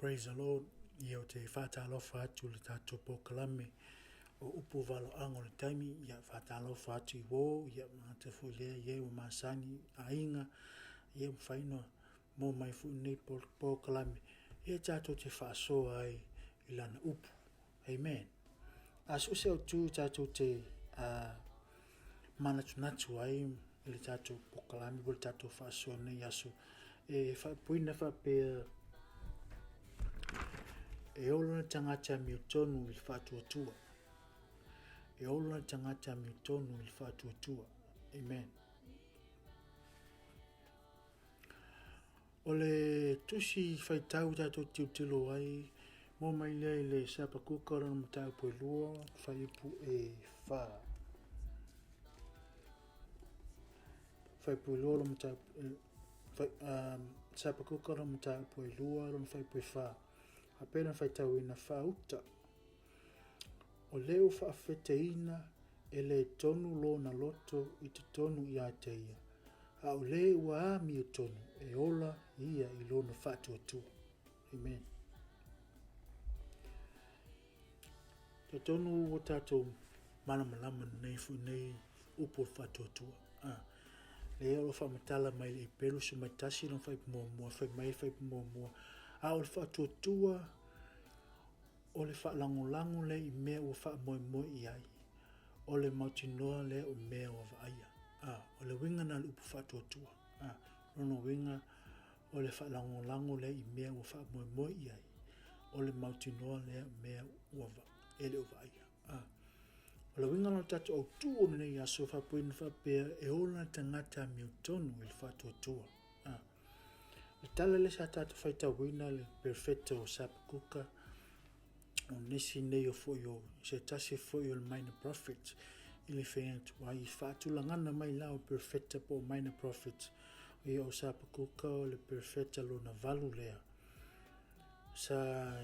Praise the Lord. Ia ou te faatalofa atu i le tatou polokalame o upu valoaga o le taimi. Ia faatalofa atu i uō, ia manatu foi lea i e ua masani aiga, ia mafai ona maua mai foi lenei polokalame ia tatou te faasoa ai i lana upu. Amen. A so o se autu tatou te manatunatu ai i le tatou polokalame po o le tatou faasoa nei aso e faaipoina faapea e ola le tagata amiotonu i le faatuatua. E ola le tagata amiotonu i le faatuatua. Amen. O le tusi faitau tatou tilotilo ai, maua mai lea i le Hapakuka lona mataupu e 2, fuaiupu e 4. Fuaiupu e 2 lona mataupu, Hapakuka lona mataupu e 2, lona fuaiupu e 4. Faapea ona faitauina faauta. O lea ua faafeteina e le tonu lona loto i totonu ia te ia, a o le ua amiotonu e ola ia i lona faatuatua. Amen. Talitonu ua tatou malamalama nei foi nei upu o le faatuatua. Ah, lea o lo faamatala mai le Iperu 11 lona fuaiupu muamua, fai mai le fuaiupu muamua, a o le faatuatua O le faalagolago lea i mea ua faamoemoe i ai, o le mautinoa lea o mea ua vaaia. A, o le uiga na o le upu faatuatua. A, lona uiga, o le faalagolago lea i mea ua faamoemoe i ai, o le mautinoa lea o mea ua va, e le o vaaia. A, o le uiga na o le tatou autū o lenei aso faapoina faapea e ola le tagata amiotonu i le faatuatua. A, le tala lea sa tatou faitauina le perofeta o Hapakuka, o nisi nei o foi o se tasi foi o le minor prophet i le faiga tuai i faatulagana mai la o perofeta po o minor prophet ia o Hapakuka o le perofeta lona valu lea sa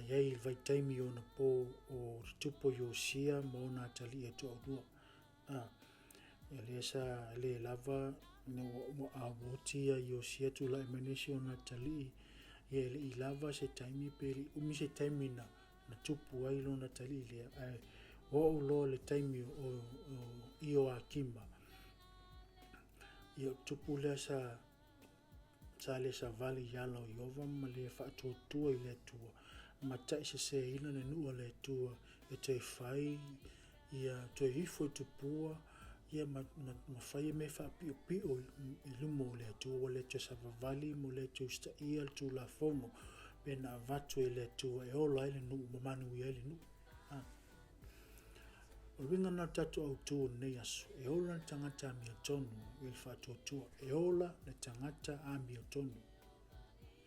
i ai i le vaitaimi ona po o le tupu o Iosia ma ona atalii e toalua. A, ia lea sa le lava ina ua ua oti ia Iosia tulai mai nisi ona atalii, ia e le i lava se taimi pe le i umi se taimi na na tupu ai lona atalii lea, ae ua oo loa le taimi o Ioakima, ia o tupu lea sa Sa le savali i ala o Ieova ma le faatuatua i le Atua, ma taiseseina le nuu a le Atua e toe fai ia toe ifo i tupua ia ma, ma, ma fai ia mea faapiopio i luma o le Atua, ua le toe savavali ma le toe usitaia le Tulafono pe na avatu e le Atua e ola ai le nuu ma manuia ai le nuu. Ah. O le uiga lena o le tatou autū o lenei aso, e ola le tagata amiotonu i le faatuatua. E ola le tagata amiotonu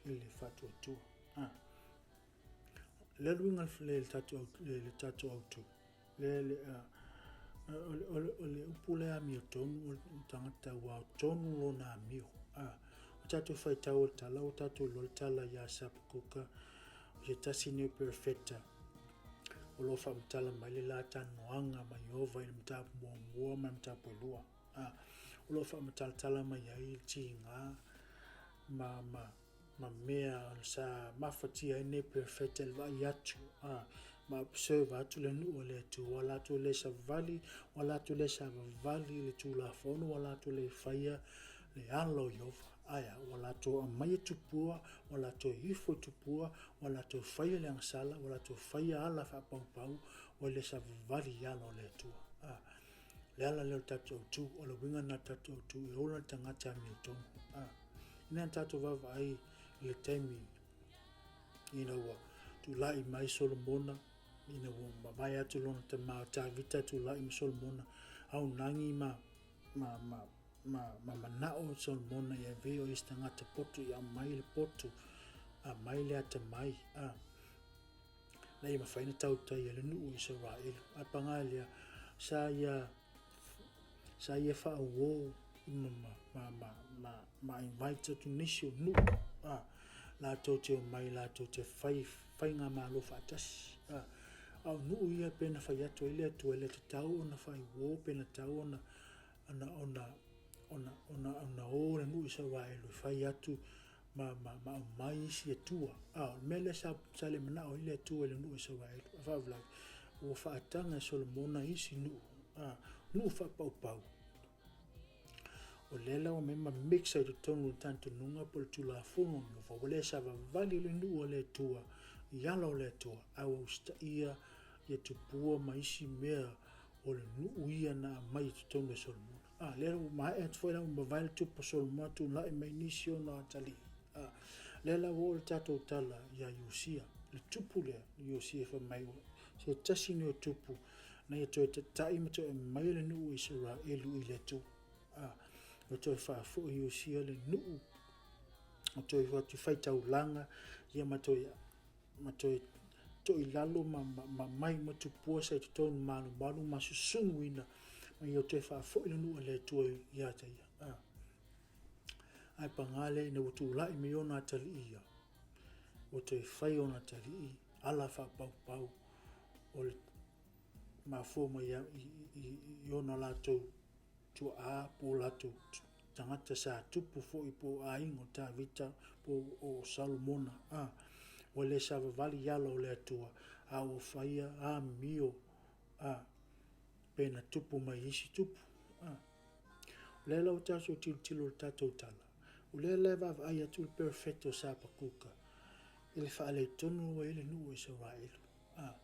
i le faatuatua. Ah. Le le uiga le, le tatou, le, le tatou autū. Le, le, uh, o, le, o, le, o le upu lea amiotonu, o le tagata ua tonu lona amio. Ah. O tatou faitau o le tala, o tatou iloa le tala iā Hapakuka, o se tasi nei o perofeta o lo o faamatala mai le la talanoaga ma Ieova i le mataupu muamua ma le mataupu e lua. A, o lo o faamatalatala mai ai le tiga ma, ma, ma mea sa mafatia ai nei perofeta i le vaai atu, a, ma observe atu le nuu a le Atua, ua latou le savali, ua latou le savavali i le Tulafono, ua latou le faia le ala o Ieova. Ae a? Ua latou aumaia tupua, ua latou ifo i tupua, ua latou faia le agasala, ua latou faia ala faapaupau, ua le savavali i ala o le Atua. A, le ala lea o le tatou autū, o le uiga lena o le tatou autū, e ola le tagata amiotonu. A, ina tatou vaavaai i le taimi ina ua tulai mai Solomona, ina ua mavae atu lona tama o Tavita tulai ma Solomona, aunagi ma ma, ma, ma, ma manao Solomona ia avea o ia se tagata poto ia aumai le poto, aumai le atamai, a, na ia mafai ona tautai ai le nuu o Isaraelu. Ae paga lea, sa ia, sa ia faauo ma, ma, ma, ma, ma, ma invite atu nisi o nuu, a, latou te omai latou te fai faigamalo faatasi. A, a o nuu ia pe na fai atu ai le Atua e le tatau ona faaiuo pe na tatau ona ona ona ona ona ona o le nuu Isaraelu e fai atu ma, ma, ma aumai isi Atua. A, o le mea lea sa, sa le manao ai le Atua i le nuu o Isaraelu. A faalavelave, ua faataga e Solomona isi nuu, a, nuu faapaupau. O lea la ua mea ma mix ai totonu o le talitonuga po o le Tulafono o Ieova, ua le savavali le nuu a le Atua i ala o le Atua, a ua usitaia ia tupua ma isi mea o le nuu ia na aumai i totonu e Solomona. A, lea ua maea atu foi la ua mavae le tupu o Solomona, tulai mai nisi ona atalii. A, lea la ua oo le tatou tala ia Iosia, le tupu lea, Iosia fai mai, se tasi nei o tupu na ia toe tatai ma toe aumaia le nuu o Isaraelu i le Atua. A, ua toe faafoi Iosia le nuu, ua toe o atu fai taulaga, ia ma toe, ma toe toilalo ma, ma, ma mai ma tupua sa i totonu malumalu ma susunuina, ma ia toe faafoi le nuu a le Atua ia te ia. A. Ae paga lea ina ua tulai mai ona atalii ia, ua toe fai ona atalii ala faapaupau o le mafua mai i ona latou tuaa po o latou tagata sa tupu foi po o aiga o Tavita po o Solomona. A, ua le savavali i ala o le Atua, a ua faia amio a, pe na tupu mai isi tupu. A, o lea la ua tatou tilotilo i le tatou tala, o lea la e vaavaai atu le perofeta o Sapakuka i le faaletonu ua i ai le nuu o Isaraelu. A,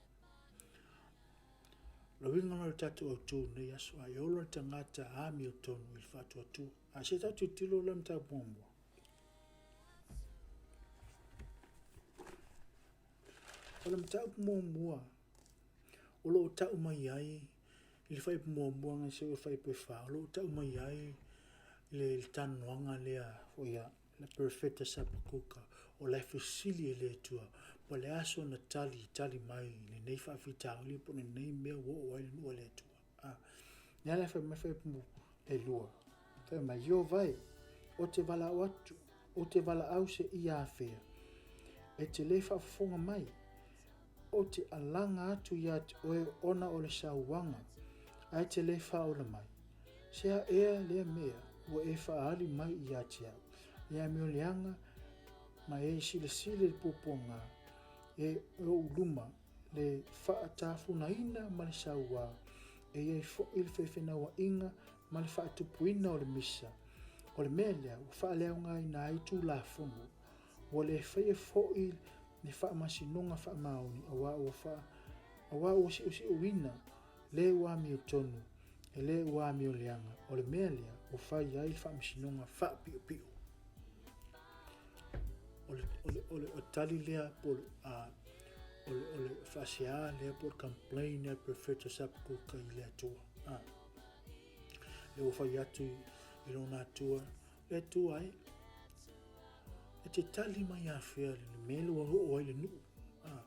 o le uiga lena o le tatou autu i lenei aso, a e ola le tagata amiotonu i le faatuatua. A se i tatou tilotilo la i le mataupu muamua. O le mataupu muamua o lo o tau mai ai i le fuaiupu muamua agai seia oo i le fuaiupu e 4, o lo o tau mai ai le talanoaga lea foi a le Perofeta Sapakuka, o la e fesili e le Atua, po o le a sona tali e tali mai i lenei faafitauli po o lenei mea ua oo ai le nuu a le Atua. A, lea la e fai mai fuaiupu e 2, fai mai, Ieova e, ou te valaau atu, ou te valaau seia afea, e te le faafofoga mai, Ou te alaga atu ia te oe ona o le sauaga, ae te le faaola mai. Sea ea lea mea ua e faaali mai ia te au, le amioleaga ma e silasila i le puapuaga e ou luma, le faatafunaina ma le sauā, e i ai foi le feifenauaiga ma le faatupuina o le misa. O le mea lea ua faaleaogaina ai Tulafono, Ua le faia foi le faamasinoga faamaoni aua ua fa, aua ua siusiuina le ua amiotonu e le ua amioleaga. O le mea lea ua fai ai le faamasinoga faapiopio. O le, o le, o le, o le tali lea po o le, a, o le, o le faasea lea po o le complain lea Perfecto Sapakuka i le Atua. A, lea ua fai atu i lona Atua, Le Atua e, e te tali mai afea le mea le ua oo ai le nuu. Ah,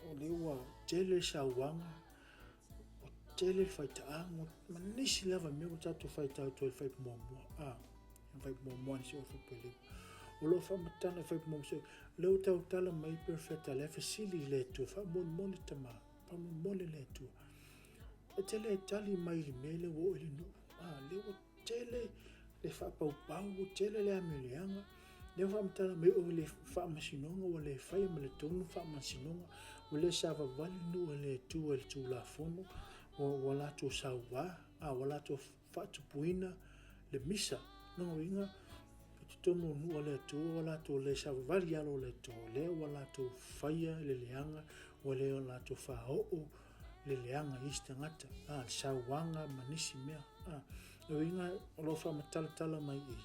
o le ua tele le sauaga, ua tele le faitaaga, ma nisi lava mea ua tatou faitau atu ai le fuaiupu muamua. Ah, le fuaiupu muamua nisi o fuaiupu e lima. O lo o faamatala le fuaiupu muamua, lea ua tautala mai perofeta lea fesili i le Atua, faamolemole tama, faamolemole le Atua. E te le tali mai i le mea lea ua oo i le nuu. Ah, lea ua tele le faapaupau, ua tele le amioleaga, lea ua faamatala mai o le faamasinoga ua le faia ma le tonu faamasinoga, ua le savavali nuu e le Atua i le Tulafono, ua, ua latou sauā, a ua latou faatupuina le misa. Lona uiga, i totonu o nuu a le Atua ua latou le savavali i alo o le Atua, lea ua latou faia le leaga, ua le latou faaoo le leaga i isi tagata, a, le sauaga ma nisi mea. A, o uiga o lo o faamatalatala mai i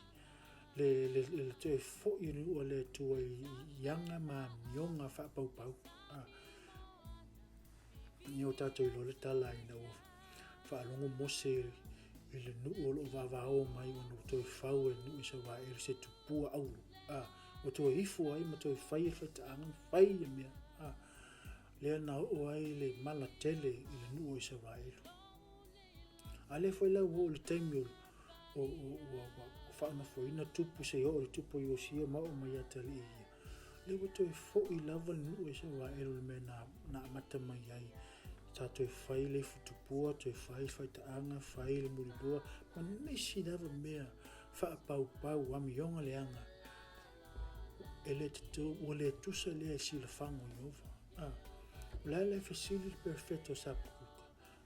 le, le, le, le toe foi o le nuu a le Atua i, i aga ma amioga faapaupau. A, ia o tatou iloa le tala ina ua faalogo Mose i le nuu o lo o vavao mai ona ua toe fau e le nuu Isaraelu se tupua auro. A, ua toe ifo ai ma toe fai le faitaaga ma fai le mea. A, lea na oo ai le mala tele i le nuu o Isaraelu. A lea foi la ua oo i le taimi o, o, o, ua, ua faanofoina tupu seia oo i le tupu o Iosia ma oo mai ia Atalii ia. Lea ua toe foi lava le nuu o Isaraelu i le mea na, na amata mai ai. Sa toe fai le ifu tupua, toe fai le faitaaga, fai le mulilua, ma nisi lava mea faapaupau, amioga leaga. E le tatau, ua le tusa lea i silafaga o Ieova. A, o le a le fesili le perofeta o Sapakuka?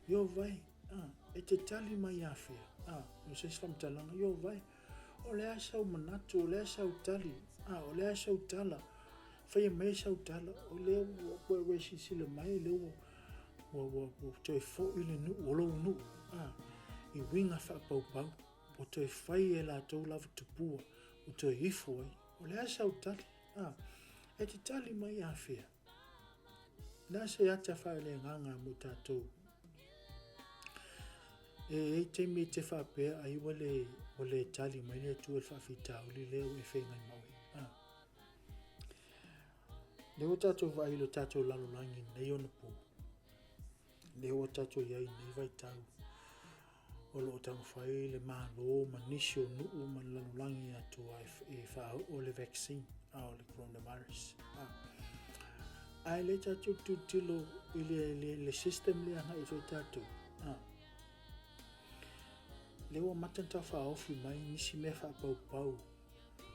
Ieova e, a, e te tali mai afea? A, o se isi faamatalaga, Ieova e, o le a sau manatu, o le a sau tali, a, o le a sau tala, faia mai sau tala, o lea ua, ua e silasila mai, o lea ua, ua, ua, ua toe foi le nuu, o lou nuu, a, i uiga faapaupau, ua toe fai e latou lava tupua, ua toe ifo ai. O le a sau tali? A, e te tali mai afea? O le a se ata faaleagaga mo tatou? E i ai taimi e te faapea ai ua le, ua le tali mai le Atua i le faafitauli lea ua e feagai ma oe. A. Lea ua tatou vaai i lo tatou lalolagi nei ona po. Lea ua tatou i ai i nei vaitau. O lo o taumafai le Malo ma nisi o nuu ma le lalolagi atoa e faaoo le vaccine a o le coronavirus. A. Ae le tatou tilotilo i le, le, le system lea agai atu ai tatou. A. Lea ua amata ona taufaaofi mai nisi mea faapaupau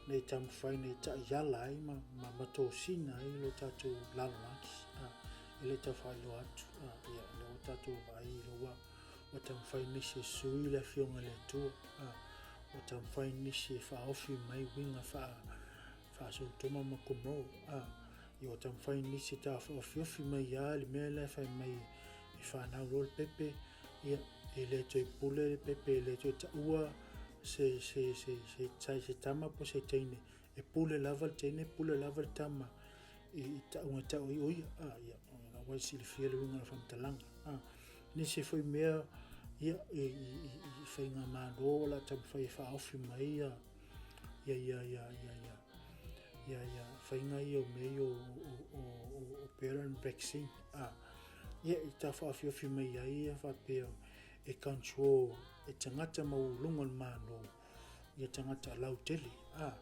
nei taumafai nei taiala ai ma, ma, ma tosina ai lo tatou lalolagi. A. E le tau faailoa atu. A. Ia, lea ua tatou vaai i le ua Ua taumafai nisi e sui le Afioga i le Atua, a ua taumafai nisi e faaofi mai uiga faa, faa-Sotoma ma Gomora, a ia ua taumafai nisi e taofiofiofi mai a le mea lea e fai mai e fanau loa le pepe, ia, e le toe pule le pepe, e le toe taua se, se, se, se, se, se tama po se teine, e pule lava le teine, pule lava le tama i, i tauga e tau ai o ia. A, ia, o la ua e silafia le uiga o le faamatalaga. A, nisi foi mea, ia, i, i, i, i faigamalo o le a taumafai e faaofi mai ia, ia, ia, ia, ia, ia, ia, ia, faiga ia o mea ia o, o, o, o, o parent vaccine. A, ia, i taufaafiofi mai ai ia faapea e control e tagata maualuluga o le Malo ia tagata lautele. A,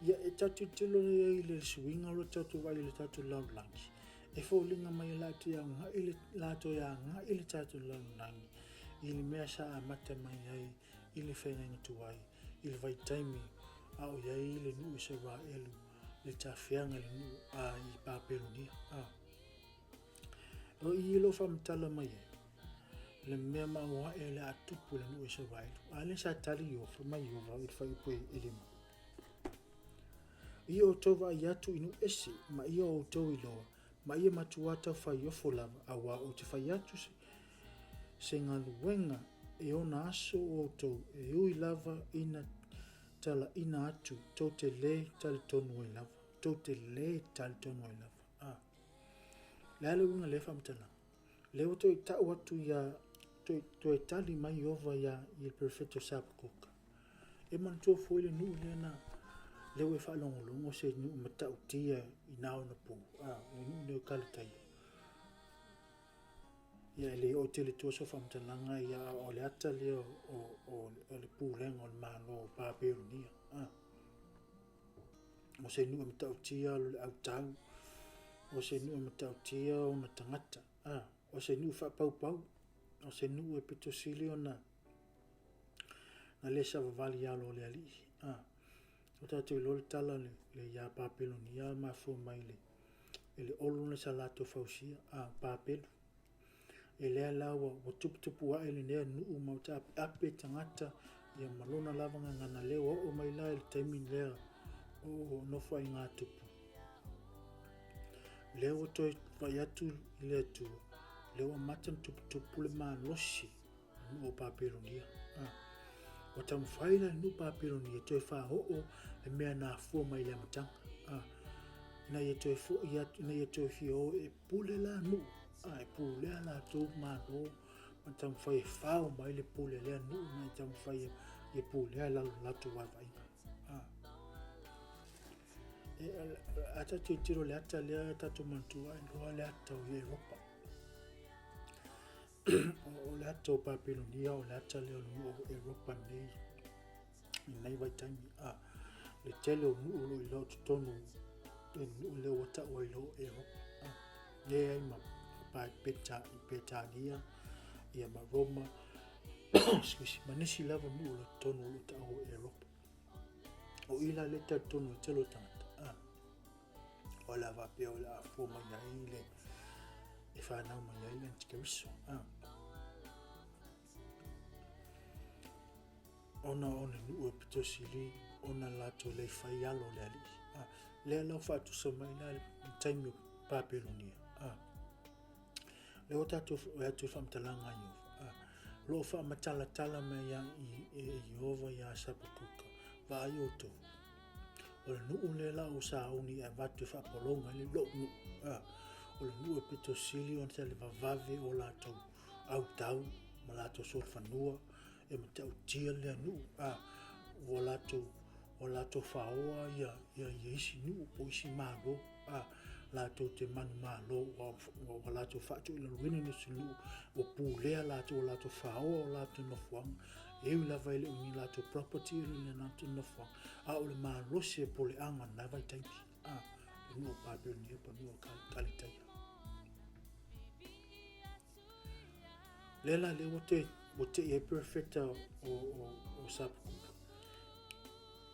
ia, e tatou tilotilo nei ai i le suiga o lo tatou vaai i le tatou lalolagi, e foliga mai o le a toe agai le, la toe agai le tatou lalolagi i le mea sa amata mai ai i le feagaiga tuai, i le vaitaimi a o i ai le nuu Isaraelu, le tafeaga i le nuu a i Papelonia. A. O i lo faamatala mai ai, le mea maoae o le a tupu i le nuu o Isaraelu. A lea sa tali Iofa mai Iofa i le fuaiupu e 5. Ia outou vaai atu i nuu ese, ma ia outou iloa, ma ia matua taufaiofo lava, auā ou te fai atu se, se galuega e ona aso o outou, e ui lava ina talaina atu, tou te lē talitonu ai lava, tou te lē talitonu ai lava. A. Le a le uiga o lea faamatalaga? Lea ua toe tau atu ia, toe, toe tali mai Ieova ia, i le perofeta o Sapakuka. E manatua foi le nuu lea na, lea ua e faalogologo se nuu matautia i na ona pō, a, le nuu lea o Kalataia. Ia e le oo tele tua sau faamatalaga, ia o le ata lea o, o, o, o le pulega o le Malo o Papelonia. A. O se nuu e matautia o le autau, o se nuu e matautia ona tagata, a, o se nuu faapaupau, o se nuu e pito sili ona na le savavali i alo o le Alii. A, o tatou iloa le tala le, le iā Papelonia mafua mai le, i le olo na sa latou fausia, a, Papelu. E lea la ua, ua tuputupu ae lenea nuu ma ua taapeape tagata ia ma lona lava gagana lea ua oo mai la i le taimi lea o, o Nofoaiga Tupu. Lea ua toe vaai atu i le Atua, lea ua amata ona tuputupu le malosi nuu o Papelonia. Ah. Ua taumafai la le nuu Papelonia toe faaoo le mea na afua mai i le amataga. Ah. Ina ia toe foi atu, ina ia toe fia o e pule la nuu. Ah, e pulea latou malo ma taumafai e fao mai le pule a lea nuu na e taumafai e pulea lalo latou vaivaiga. Ah. E, a tatou tilotilo le ata lea tatou manatua ai loa le ata o Europa. O le ata o Papelonia, o le ata lea o le nuu o Europa nei, i nei vaitaimi. A, le tele o nuu o lo o iloa totonu i le nuu lea ua tau ai loa o Europa. A, lea ai ma Peta, Petania, ia ma Roma, excuse, ma nisi lava nuu o lo totonu o lo o tau o Europa. O i la le talitonu e tele o tagata, a, o le a faapea o le a fua mai ai le e fanau mai ai le Antikeriso. A, ona o le nuu e pito sili ona latou le fai alo o le alii. A, lea la ua faatusa mai la le taimi o Papelonia. A, lea ua tatou o atu i faamatalaga a Ieova. A, o lo o faamatalatala mai ia e Ieova iā Sapakuka, vaai outou. O le nuu lea la o sauni e avatu e faapologa ai le lou nuu. A, o le nuu e pito sili ona televavave o latou autau ma latou solofanua e matautia lea nuu. A, ua latou ua latou faoa ia, ia, ia isi nuu po o isi malo, a, latou te manumalo, ua, ua, ua latou faatuilaluina nisi nuu, ua pulea latou, ua latou faoa o latou nofoaga, e ui lava e le o ni latou property, e le o ni latou nofoaga, a o le malosi e poleaga na vaitaimi, a, le nuu o Papelonia po o le nuu o Kalitaia. Lea la lea ua toe ua tei ai perofeta o, o, o Sapakuka.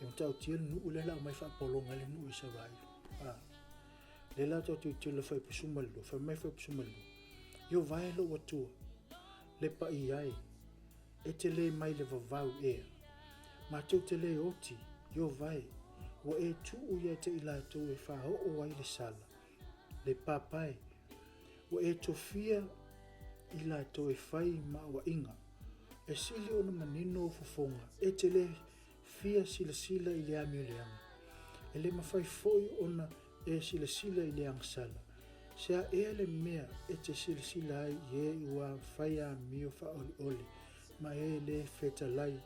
E matautia le nuu lea la aumai faapologa ai le nuu i Isaraelu. Ah. Lea la tatou tilotilo le fuaiupu 12, fai mai fuaiupu 12. Ieova e lou Atua, le paia e, e te le mai le vavau ea. Matou te le oti, Ieova e, ua e tuu ia te i latou e faaoo ai le sala, le papae, ua e tofia i latou e fai ma auaiga. E sili ona manino ou fofoga, e te le fia silasila i le amioleaga. E le mafai foi ona e silasila i le agasala. Se a ea le mea e te silasila ai i e ua fai amio faaolioli ma e le fetalai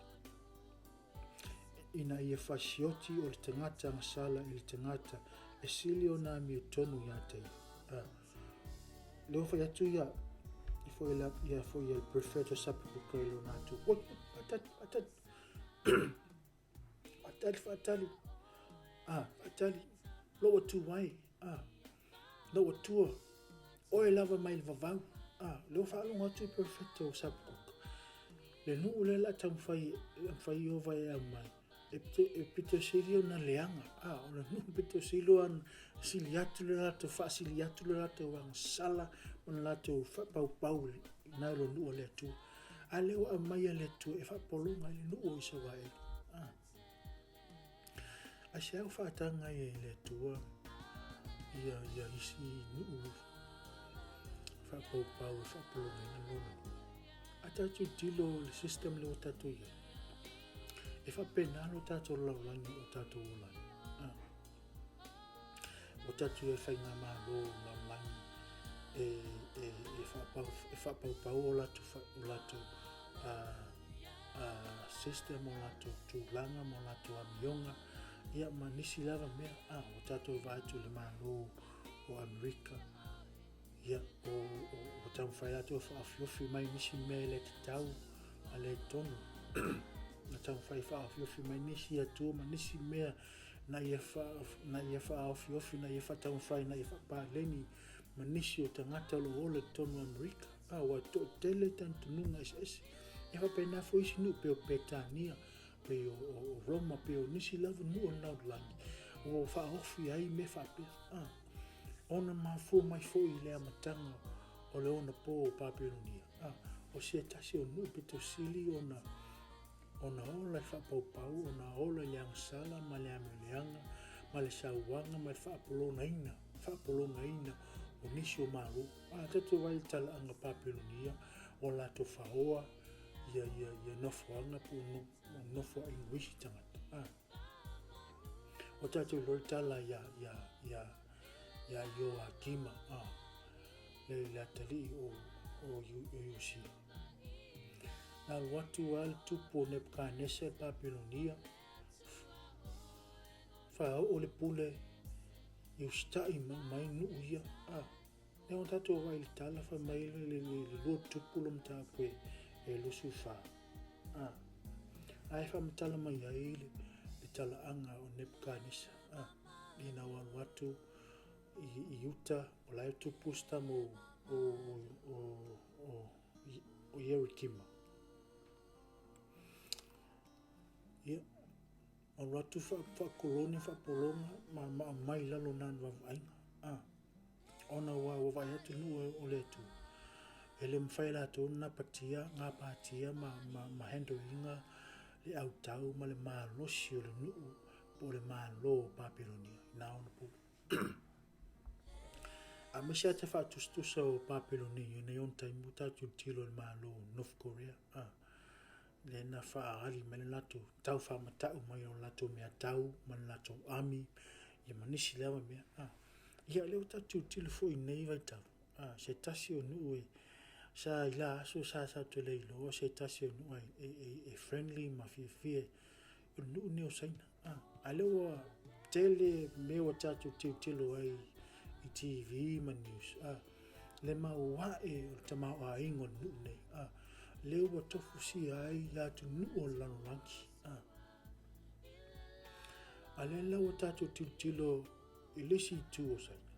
ina ia fasioti o le tagata agasala i le tagata e sili ona amiotonu ia te ia. A, lea ua fai atu ia, i foi la, ia foi ia le prefect o Sapakuka i lona atu. Oi, faatali, faatali. Faatali, faatali. A, faatali. Lou atu ai. A, lou atua. Oe lava mai le vavau. A, lea ua faalogo atu i prefect o Sapakuka. Le nuu lea la taumafai, mafai Ieova e aumai. E, e pito sili ona leaga. A, o le nuu pito sili ona sili atu le latou faasili atu le latou agasala ma le latou faapaupau nai lo nuu o le Atua. A lea ua aumai e le Atua e faapologa ai le nuu o Isaraelu. A. Aisea ua faataga ai e le Atua ia, ia isi nuu faapaupau e faapologaina lona nuu. A tatou tilo le system lea ua tatou i ai, e faapena lo tatou lalolagi o tatou ola ai. A. Ua tatou i ai faigamalo lalolagi e, e, e, faapau, e faapaupau o latou, o latou a, system, o latou tulaga ma o latou amioga, ia ma nisi lava mea. A, ua tatou vaai atu i le Malo o Amerika, ia, o, o, o taumafai latou e faaofiofi mai nisi mea e le tatau ma le tonu. Na taumafai e faaofiofi mai nisi atua ma nisi mea na ia, fa, na ia faaofiofi, na ia faataumafai, na ia faapaleni ma nisi o tagata o lo o ola i totonu o Amerika. A, ua toatele talitonuga eseese. E faapena foi isi nuu pei o Petania, pei o, o, o Roma, pei o nisi lava nuu o le lalolagi, ua faaofi ai mea faapea. A, ona mafua mai foi i le amataga o le ona pō o Papelonia. A, o se tasi o nuu pito sili ona ona ola i faapaupau, ona ola i le agasala ma le amioleaga, ma le sauaga ma le faapologaina, faapologaina o nisi o Malo. A tatou vaai i le talaaga Papelonia, ua latou faoa ia, ia, ia nofoaga po o nofoaiga o isi tagata. A, ua tatou iloa le tala ia, ia, ia, ia Ioakima, a, le, le atalii o, o, o Iosia. Na alu atu lava le tupu o Nebukanesa i Papelonia, faaoo le pule i usitai ma uma ai nuu ia. A, lea ua tatou vaai i le tala fai mai le, le, le, le lua tupu lo mataupu e, e 24. A, a e faamatala mai ai le, le talaaga o Nebukanesa. A, ina ua alu atu i, i uta, o la e tupu si tama o, o, o, o, o, o Ierikima. Ia. Alu atu faakolone faapologa ma aumai i lalo o nana vaavaaiga. Ona ua vaai atu nuu o le Atua, e le mafai e latou ona gapatia ma handle ina le autau ma le malosi o le nuu po o le Malo o Papelonia i na ona po. Aemaise lava te faatusatusa o Papelonia i ona taimi ua tatou tilotilo i le Malo o North Korea, lea na faaali mai le latou tau faamatau mai o latou meatau ma le latou army, ia ma nisi lava mea. Ia o lea ua tatou tilotilo foi i lenei vaitau, se tasi o nuu e, sa i la aso sa tatou le iloa se tasi o nuu e friendly ma fiafia, o le nuu lenei o Saina. A o lea ua tele mea ua tatou tilotilo ai i TV ma news, le maoae o le tamaoaiga o le nuu lenei, lea ua tofusia ai atunuu o le lalolagi. A lea la ua tatou tilotilo i le isi itu o Saina,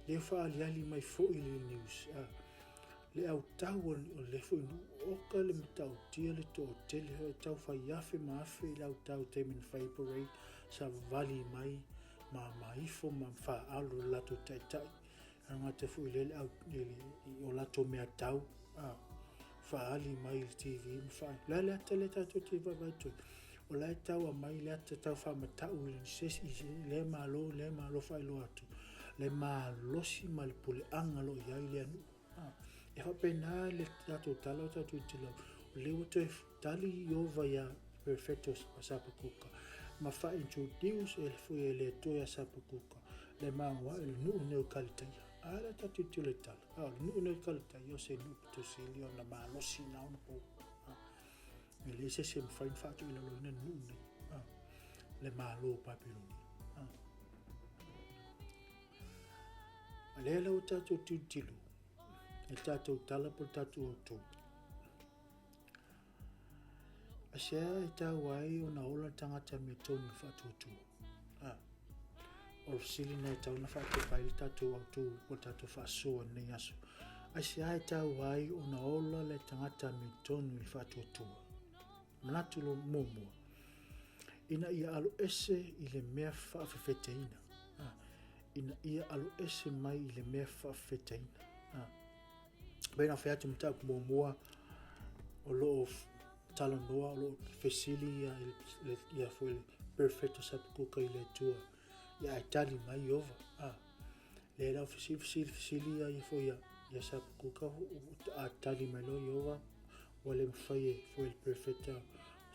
lea faaaliali mai foi i le news, le autau o lea foi nuu, oka le matautia le toatele, e tau fai afe ma afe le autau i taimi na fai ai parade, savavali mai ma ifo ma faalo i le latou taitai. E le gata foi i lea i o latou meatau, faaali mai i le TV ma faaali. O le a le ata lea tatou te vaavaai atu ai? O la e tau aumai le ata tau faamatau i se isi, i lea Malo, lea Malo faailoa atu le malosi ma le puleaga o lo o i ai lea nuu. E faapena le tatou tala o tatou tilotilo, o lea ua toe tali Ieova ia Perofeta o Sapakuka ma faa-introduce e foi e le Atua ia Sapakuka le maoae o le nuu lenei o Kalitaia. A lea tatou tilotilo i le tala, o le nuu lenei o Kalitaia o se nuu pito sili ona malosi na ona po. E leai se isi e mafai ona faatoilaloina le nuu lenei, le Malo o Papelonia. A lea la ua tatou tilotilo i le tatou tala po o le tatou autu. Aisea e taua ai ona ola le tagata amiotonu i le faatuatua? O le fesili lena e tatau ona faatepa ai le tatou autu po o le tatou faasoa i lenei aso. Aisea e taua ai ona ola le tagata amiotonu i le faatuatua? Manatu lo muamua, ina ia aloese i le mea faafefeteina. Ina ia aloese mai i le mea faafefeteina. Pei ona fai atu mataupu muamua, o lo o talanoa, o lo o fesili ia foi le Perofeta o Sapakuka i le Atua, ia ae tali mai Ieova. Lea la o fesili, fesili, fesili ia foi ia Sapakuka, a tali mai loa Ieova, ua le mafai e foi le Perofeta o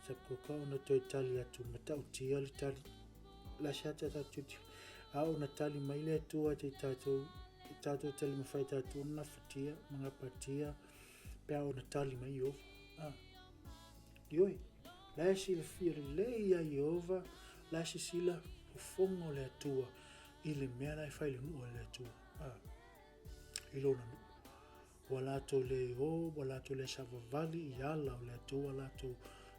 Sapakuka ona toe tali atu, matautia le tali. La se ata tatou, a ona tali mai le Atua te tatou, tatou talimafai tatou ona nafatia ma gapatia pe a ona tali mai Ieova. Ioe, la e silafia lelei ia Ieova, la e sisila fofoga o le Atua i le mea la e fai i le nuu a le Atua, i lona nuu. Ua latou le o, ua latou le savavali i ala o le Atua, ua latou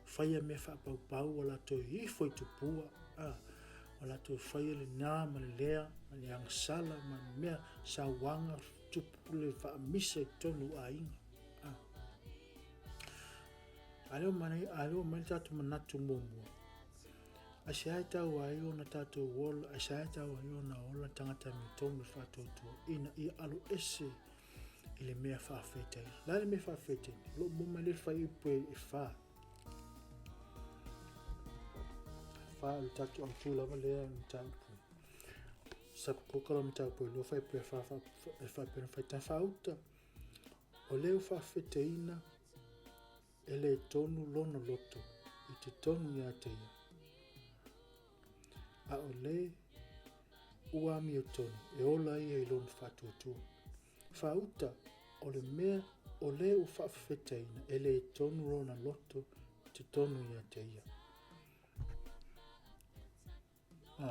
faia mea faapaupau, ua latou ifo i tupua, ua latou faia lena ma le lea, ma le agasala ma mea sauaga tupu le faamisa i totonu o aiga. A lea ua aumai le tatou manatu muamua, aisea e taua ai ona tatou ola, aisea e taua ai ona ola tagata amiotonu i le faatuatua, ina ia aloese i le mea faafetaina. O le a le mea faafetaina? O lo o maua mai le fuaiupu e 4. 4 o le tatou autu lava lea o le mataupu. Sapakuka lo mataupu e 2 fuaiupu e 4 e faapea ona faitau faauta. O lea ua faafetaina e le tonu lona loto i totonu ia te ia. A o le ua amiotonu e ola ia i lona faatuatua. Faauta, o le mea o le ua faafefetaina e le tonu lona loto i totonu ia te ia.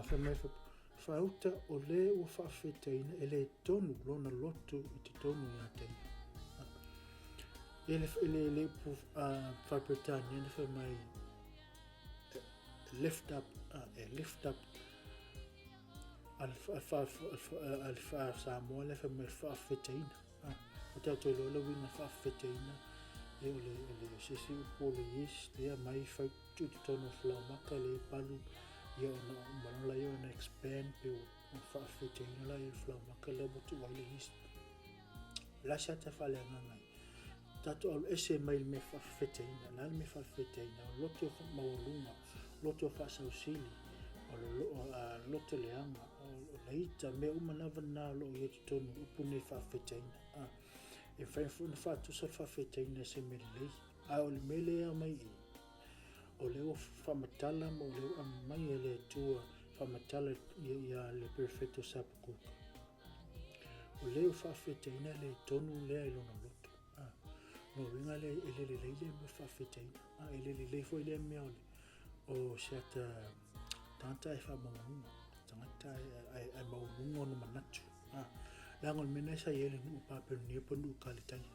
Fai mai, faauta, o le ua faafefetaina e le tonu lona loto i totonu ia te ia. E le upu faa-Peretania na fai mai, lift up, e lift up a le faa-Samoa lea fai mai faafefetaina. O tatou iloa le uiga faafefetaina, e o le se isi upu o le yeast lea mai fai tuu i totonu o falaoamata lea e palu Ia ona uma loa lea ona expand pe ua faafefeteina lea le falaoamata lea ua tuu ai le yeast. O le a se ata faaleagaga ai? Tatou alu ese mai le mea faafefeteina. O le a le mea faafefeteina? O loto maualuga, loto faasausili, o le loto leaga, o le ita, mea uma lava na o lo o i ai i totonu o upu nei faafefeteina. E mafai foi ona faatusa le faafefeteina i se mea lelei, a o le mea lea e aumai i i, o lea ua faamatala ma o lea ua aumai e le Atua faamatala ia le perofeta o Sapakuka. O lea ua faafefeteina le tonu lea i lona loto. Lona uiga lea e le lelei lea mea faafefeteina. E le lelei foi lea mea o se ata tagata e faamaualuga, tagata e maualuga ona manatu. Leaga o le mea lena sa i ai le nuu o Papelonia po o le nuu o Kaletaia.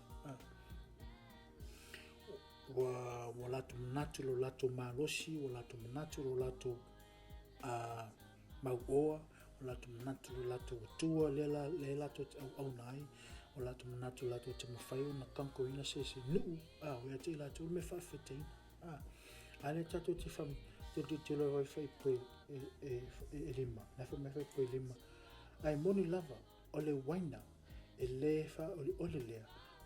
Ua latou manatu i lo latou malosi, ua latou manatu i lo latou mauoa, ua latou manatu i lo latou Atua lea lea latou te auauna ai, ua latou manatu latou te mafai ona conquer-ina se isi nuu, ia te i latou le mea faafetaina. A lea tatou te tilotilo ai fuaiupu e 5, la e fai mai fuaiupu e 5, ae moni lava o le uaina e le faaolioli lea,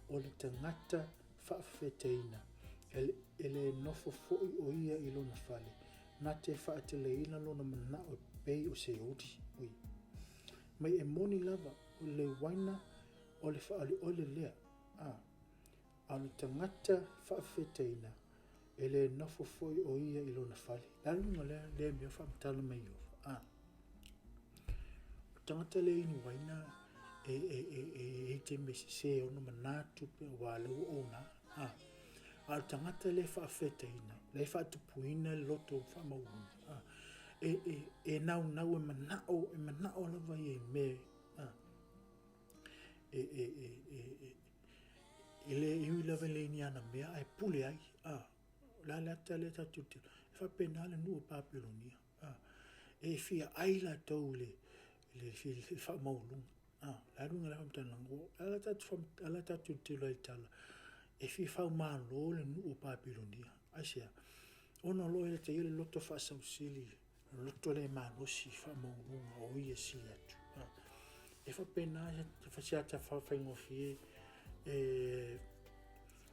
o le tagata faafefeteina, e le nofo foi o ia i lona fale, na te faateleina lona manao e pei o se uli. Ui. Mai e moni lava, o le uaina o le faaolioli lea, a o le tagata faafefeteina, e le nofo foi o ia i lona fale. Le a le uiga o lea mea faamatala mai Ieova? O le tagata lea inu uaina e i ai taimi e sese ai ona manatu pe aua o lea ua ona. A o le tagata lea e faafetaina, lea e faatupuina le loto faamaualuga, e naunau e manao, e manao lava ia i mea e le ui lava e le i ni ana mea ae pule ai. O le a le ata lea tatou te tilotilo, e faapena le nuu o Papelonia. E fia ai latou i le faamaualuga. O le a le uiga o lea faamatalaga? A la tatou tilotilo ai i le tala, e fia faumalo le nuu o Papelonia. Aisea? Ona o lo o ia te ia le loto faasausili, le loto le malosi faamaualuga o ia e sili atu. E faapena se ata faigofie e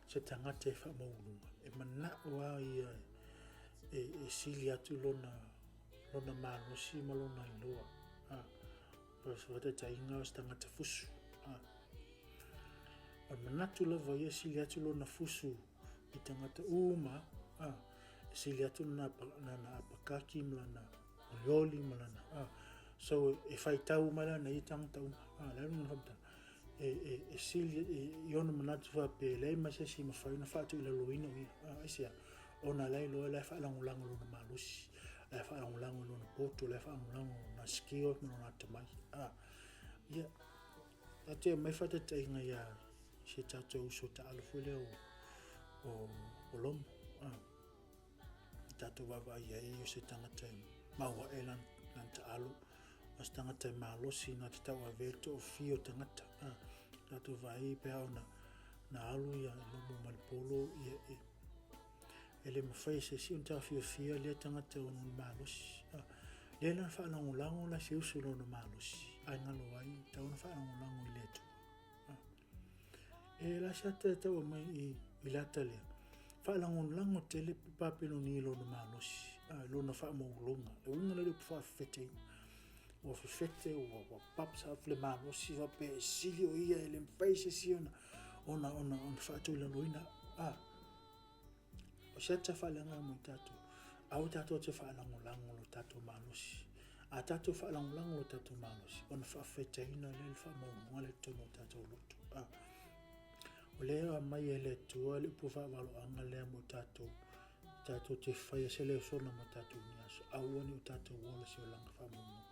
se tagata e faamaualuga, e manao lava ia e sili atu lona malosi ma lona iloa. O se faataitaiga o se tagata fusu. O le manatu lava ia e sili atu lona fusu i tagata uma, e sili atu lana apakaki ma lana olioli ma lana. So e faitau uma lana ia tagata uma. O le a le uiga o le faamatalaga? E sili i ona manatu faapea e leai ma se isi e mafai ona faatuilaloina o ia. Aisea? Ona la e iloa la e faalagolago i lona malosi, la e faalagolago i lona poto, la e faalagolago i lona skill ma lona atamai. Ia, tatou te aumai faataitaiga ia si tatou uso taalo foi lea o Lomo. Tatou vaavaai i ai o se tagata e mauae lana taalo, o se tagata e malosi na te tauavea le toafia o tagata. Tatou vaai pe a ona na alu ia Lomo ma le polo, ia, e le mafai e se isi ona taofiofia lea tagata ona o le malosi. Lea la na faalagolago la se uso i lona malosi, ae galo ai, tatau ona faalagolago i le Atua. E la se ata e tau aumai i le ata lea, faalagolago tele Papelonia i lona malosi, i lona faamaualaloga. Le uiga lea o le upu faafefeteina. Ua fefete, ua papsa le malosi, faapea e sili o ia, e le mafai e se isi ona faatulaloina. O se ata faaleagaga mo tatou, aua tatou te faalagolago lo tatou malosi. A tatou faalagolago lo tatou malosi, ona faafetaina lea le faamaualuga lea i totonu o tatou loto. O lea e aumai e le Atua le upu faavaloaga lea mo tatou, tatou te faia se lesona mo tatou nei aso. Aua ne i o tatou ola se olaga faamaualuga.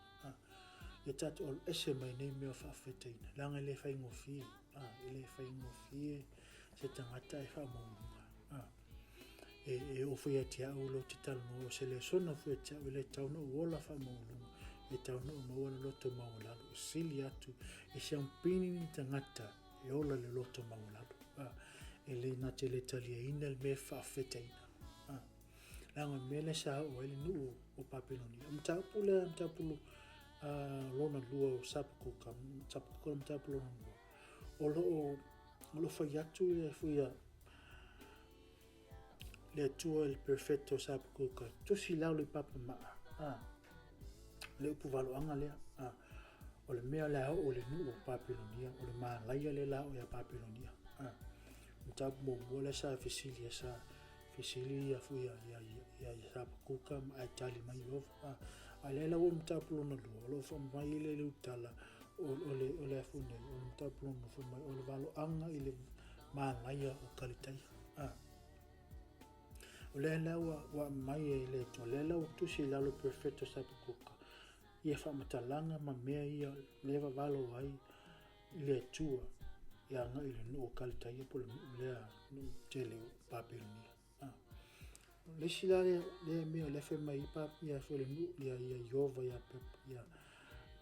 Ia tatou alu ese mai nei mea faafetaina, leaga e le faigofie. E le faigofie se tagata e faamaualuga. E oo foi ia te au lou te talanoa, o se lesona foi ia te au, e le tatau ona ou ola faamaualuga, e tatau ona ou maua le loto maualalo. E sili atu, e siaupini ni tagata e ola le loto maualalo. E le na te le taliaina le mea e faafetaina. Leaga o le mea lea sa oo ai le nuu o Papelonia. O mataupu lea, mataupu lona lua o Sapakuka, Sapakuka mataupu lona lua, o lo o fai atu le fuia le Atua i le perofeta o Sapakuka, tusi lalo i papamaa, le upu valoaga lea, o le mea o le a oo i le nuu o Papelonia, o le malaia lea o le a oo ia Papelonia. Mataupu muamua lea sa fesili sa fesili ia foi ia Hapakuka ma ae tali mai Ieova. A lea la ua mataupu lona lua, o lo o fai mai le tala o le a foi nei, o le mataupu lona lua fai mai o le valoaga i le malaia o Kalitaia. O lea la ua aumai e le Atua, o lea la ua tusi i lalo e perofeta o Hapakuka ia faamatalaga ma mea ia lea e vavalo ai i le Atua e agai i le nuu o Kalitaia po o le nuu lea, nuu tele o Papelonia. O le isi la lea mea o lea fai mai ai ia foi le nuu ia Ieova ia ia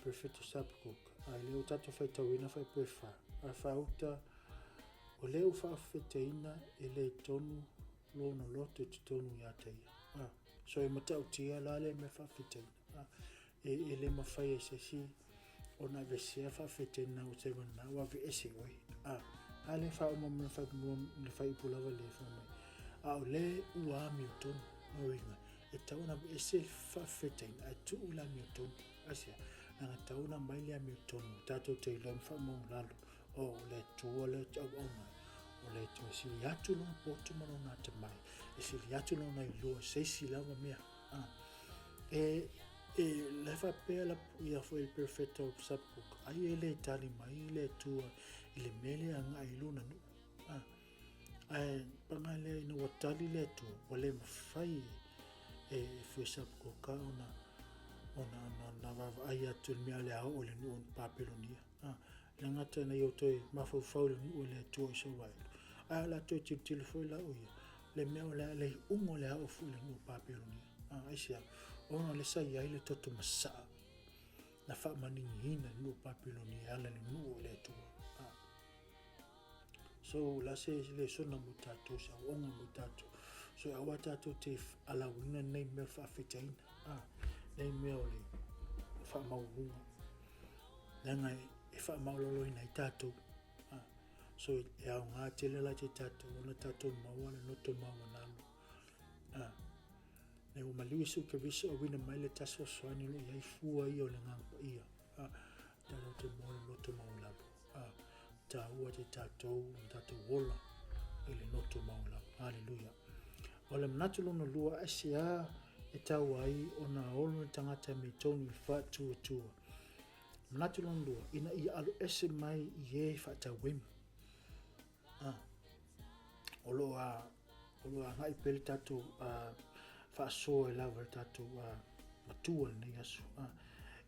perofeta Habakkuk, a lea ua tatou faitauina faaipu e fa, a faauta o lea ua faafetaina e le tonu lona loto i totonu ia te ia. So e matautia la lea mea faafetaina. E le mafai e se isi ona aveesea faafetaina ua taimi lena ua aveese oe. A lea e faauma mai le faaiupu lava lea fai mai, a o le ua amiotonu. Lona uiga, e tatau ona aveese le faafetaina ae tuu le amiotonu. Aisea? Leaga e tatau ona aumai le amiotonu tatou te iloa ma faamaualalo, o le Atua lea ou te auauna ai, o le Atua e sili atu lona poto ma lona atamai, e sili atu lona iloa i se isi lava mea. E la e faapea la ia foi le perofeta o Habakkuk, ai e le tali mai le Atua i le mea lea e agai i lona nuu. Ae paga lea ina ua tali le Atua, ua le mafai e foi Habakkuk ona vaavaai atu i le mea o le a oo i le nuu o Papelonia. E le gata ina ia toe mafaufau i le nuu o le Atua o Isaraelu, ae o le a toe tilotilo foi la o ia, le mea o le a le iuga o le a oo foi i le nuu o Papelonia. Aisea? Ona o lea sa i ai le toto masaa na faamanigiina le nuu o Papelonia e ala i le nuu o le Atua. So, o le a se lesona mo tatou, se aoaoga mo tatou. So, aua tatou te alauina nei mea faafetaina, nei mea o le faamaualuga. Leaga e faamaualaloina ai tatou. So, e aoga tele la te tatou ona tatou maua le loto maualalo. Nei ua maliu Iesu Keriso auina mai le tasi fesoasoani o lo o i ai fua ia o le Agaga Paia. Tatou te maua le loto maualalo. Taua te tatou ona tatou ola i le loto maualalo. Haleluia. O le manatu lona lua, aisea e tatau ai ona olo le tagata e tonu i le faatuatua. Manatu lona lua, ina ia aloese mai i e faatauemu. O lo o agai pea le tatou faasoa e lava le tatou matua i lenei aso.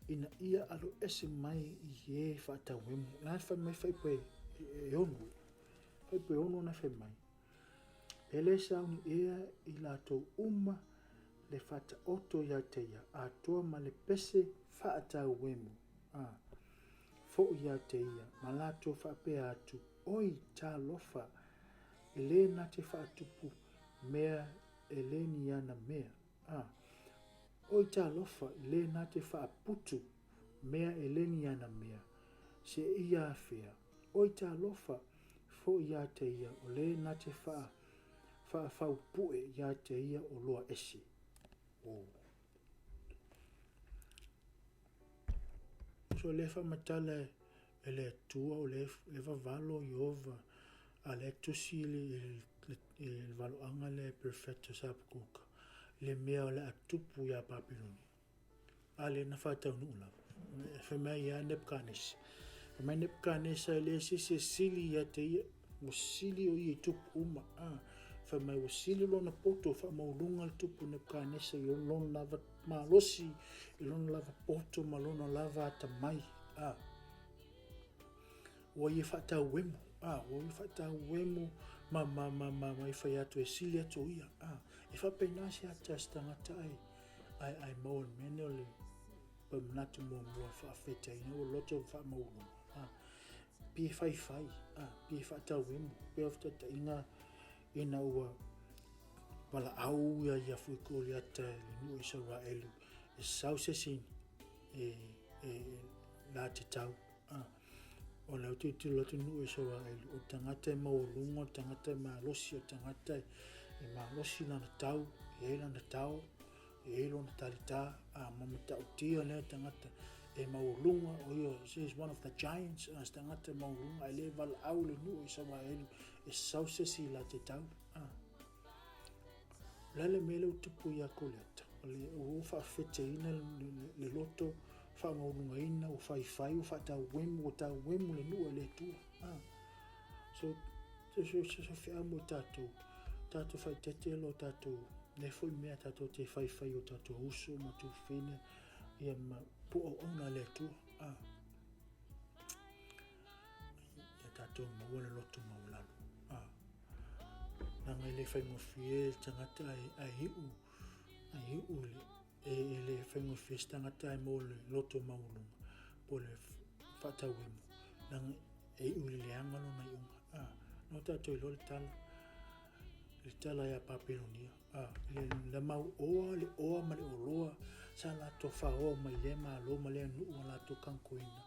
Ina ia aloese mai i e faatauemu. La e fai mai faaipu e ono. Faaipu e ono na fai mai. E le sauni ea i latou uma le faataoto ia te ia, atoa ma le pese faatauemu. Foi ia te ia, ma latou faapea atu, Oi, talofa, e le na te faatupu mea e le ni ana mea. Oi, talofa, e le na te faaputu mea e le ni ana mea, se ia afea. Oi, talofa, foi ia te ia, o le na te faafaupue ia te ia o loa ese. Oh. So le faamatala e le Atua o le e vavalo Ieova a le tusi i le valoaga lea e perofeta o Hapakuka le mea o le a tupu iā Papelonia. A lea na faataunuu lava. Fai mai ia Nebukanesa. Fai mai Nebukanesa e le se isi e sili ia te ia. Ua sili o ia i tupu uma. Fai mai ua sili lona poto faamaualuga le tupu Nebukanesa i lona lava malosi, i lona lava poto ma lona lava atamai. Ua ia faatauemu. Ua ia faatauemu ma ma ma ma ma i fai atu e sili atu o ia. E faapena se ata a se tagata ai ae ae maua le mea lea o le manatu muamua e faafetaina ua loto faamaualuga. Pe faifai, pe faatauemu, pe o fetaitaiga ina ua valaau ia ia foi Koliata i le nuu o Isaraelu e sau se isi e, e, la te tau. Ah, ona o tilotilo atu nuu o Isaraelu, o tagata e maualuga, o tagata e malosi, o tagata e malosi lana tau, e i ai lana tao, e i ai lona talita, a ma matautia lea tagata e maualuga, o ia, she is one of the giants, a se tagata e maualuga, ae le valaau le nuu o Isaraelu e sau se isi la te tau. Ah. O le a le mea lea ua tupu ia Koliata? O le ua faafeteina le loto, faamaualugaina, ua faifai, ua faatauemu, ua tauemu le nuu e le Atua. Ah. So, so, so, so, so feau mo tatou, tatou faitete lo tatou, le foi mea tatou te faifai o tatou uso ma tufine, ia ma po auauna le Atua. Ah. Ia tatou maua le loto maualalo. Ah. Leaga e le faigofie le tagata ae iu, ae iu le, e, e le faigofie se tagata ae maua le loto maualuga po le faatauemu. Leaga e iu i le leaga lona iuga. Ah. No tatou iloa le tala, le tala ia Papelonia. Ah, le, le mau oa, le oa ma le oloa, sa latou faoa mai lea malo ma lea nuu a latou kankoina,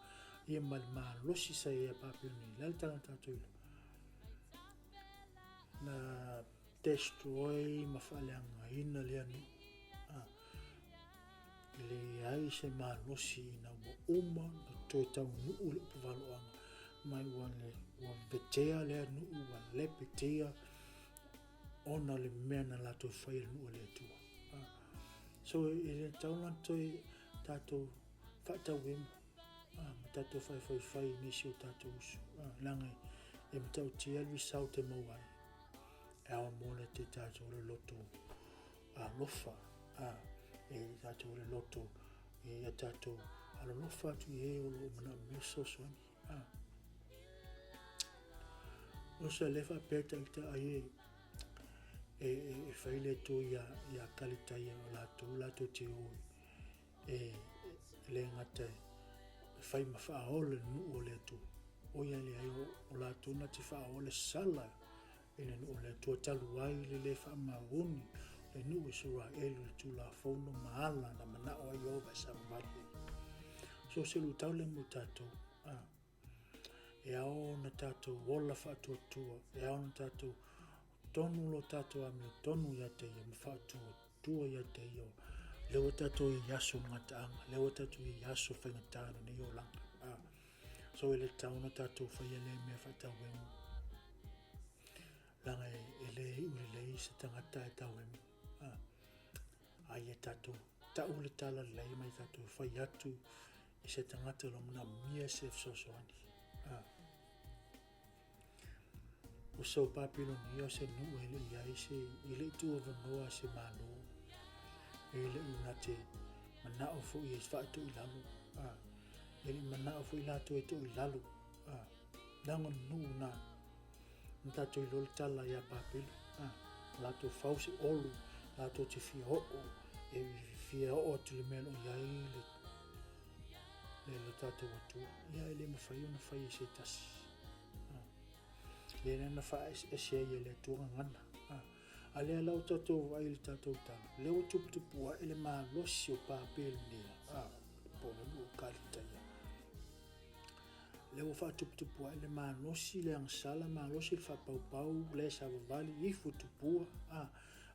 ia ma le malosi sa ia Papelonia. Le a le tala na tatou iloa? Na destroy ma faaleagaina lea nuu. Ah, e leai se malosi ina ua uma na toe taunuu le upu valoaga mai ua, le, ua vetea lea nuu, ua lepetia, ona o le mea na latou faia i le nuu o le Atua. Ah. So e le tatau ona toe tatou faatauemu ah, ma tatou faifai i nisi o tatou uso. Ah, leaga e matautia le result e maua ai. E ao mo le te tatou le loto alofa. Ah, e tatou le loto e ia tatou alolofa atu i e o lo o manaomia fesoasoani. Ah. O se le faapea taita ai e, e, e, e fai le Atua ia, ia Kalitaia o latou, latou te o e, e le gata e fai ma faaola le nuu o le Atua. O ia leai o, o latou na te faaola sala i le nuu o le Atua talu ai le le faamaoni le nuu Isaraelu i le Tulafono ma ala na manao ai Ieova e savavali ai. So se luitau lea mo tatou. Ah. E ao ona tatou ola faatuatua, e ao ona tatou tonu lo tatou amiotonu ia te ia ma faatuatua ia te ia. Lea ua tatou i aso gataaga, lea ua tatou i aso faigata o lenei olaga. Ah. So e le tatau ona tatou faia lea mea faatauemu. Leaga e, e le iu lelei se tagata e tauemu. Ah. A ia tatou tau le tala lelei ma ia tatou fai atu i se tagata o lo o manaomia se fesoasoani. Ah. O so Papilonia o se nuu e le i ai se, e le i tuuavanoa se Malo, e le i na te manao foi e faatoilalo, ah. E le i manao foi latou e toilalo, ah. Leaga o le nuu na, na tatou iloa le tala ia Papelu, ah. Latou fau se olu, latou te fia oo, e fia oo atu i le mea o lo o i ai le, le, le tatou Atua. Ia e le mafai ona fai e se tasi. Ah. Lea na faaeseese ai e le Atua gagana. Ah. A lea la ua tatou vaai i le tatou tala, lea ua tuputupu ae le malosi o Papelonia, ah, po o le nuu o Kalitaia. Lea ua faatuputupu ae le malosi, le agasala, malosi le faapaupau, le savavali, ifo i tupua, ah,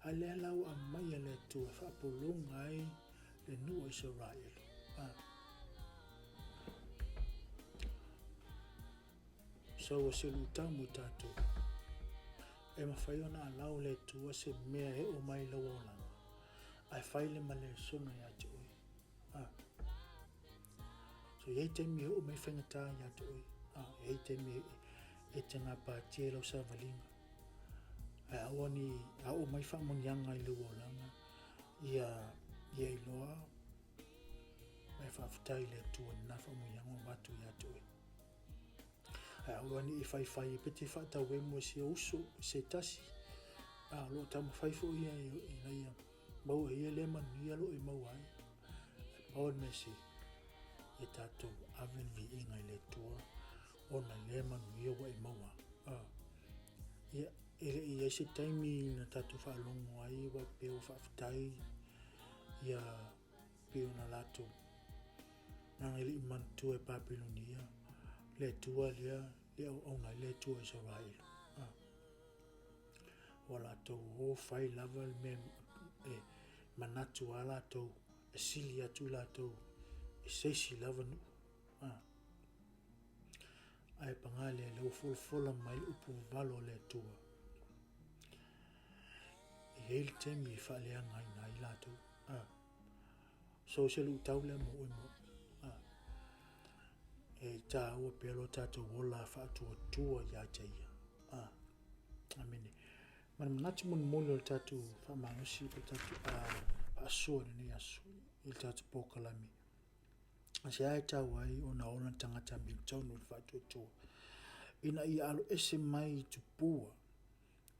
a lea la ua aumai e le Atua e faapologa ai le nuu o Isaraelu. Ah. So ua se luitau mo tatou. E mafai ona allow le Atua se mea e oo mai i lau olaga, ae fai le ma lesona ia te oe. Ah. So i ai taimi e oo mai faigata ia te oe. Ah, i ai taimi e, e te gapatia i lau savaliga. Ae aua ni, a oo mai faamanuiaga i lou olaga, ia, ia iloa ma e faafetai i le Atua i lena faamanuiaga ua avatu ia te oe. Ae aua ne i faifai e pete faatauemu e si uso se tasi, a o lo o taumafai foi ia ina ia maua e ia lea manuia o lo o e maua ai. Ae pau le mea sili, ia tatou ave le viiga i le Atua ona i lea manuia ua e maua. Ia. E le i i ai se taimi na tatou faalogo ai ua pei ua faafetai ia pei ona latou leaga e le i manatua e Papelonia le Atua lea e auauna ai le Atua o Isaraelu. Ah. Ua latou o fai lava le mea e manatu lava latou e sili atu i latou i se isi lava nuu. Ah. Ae paga lea, lea ua folafola mai le upu vavalo a le Atua. E i ai le taimi e faaleagaina ai latou. Ah. So se luitau lea mo oe mo. Ah. E tāua pea lo tātou ola faatuatua ia te ia. Ah. Amene. Ma le manatu molimoli o le tātou faamalosi po o le tātou faasoa i lenei aso i le tātou polokalame. Se a e tau ai ona ola tagata amiotonu i le faatuatua ina ia alo ese mai i tupua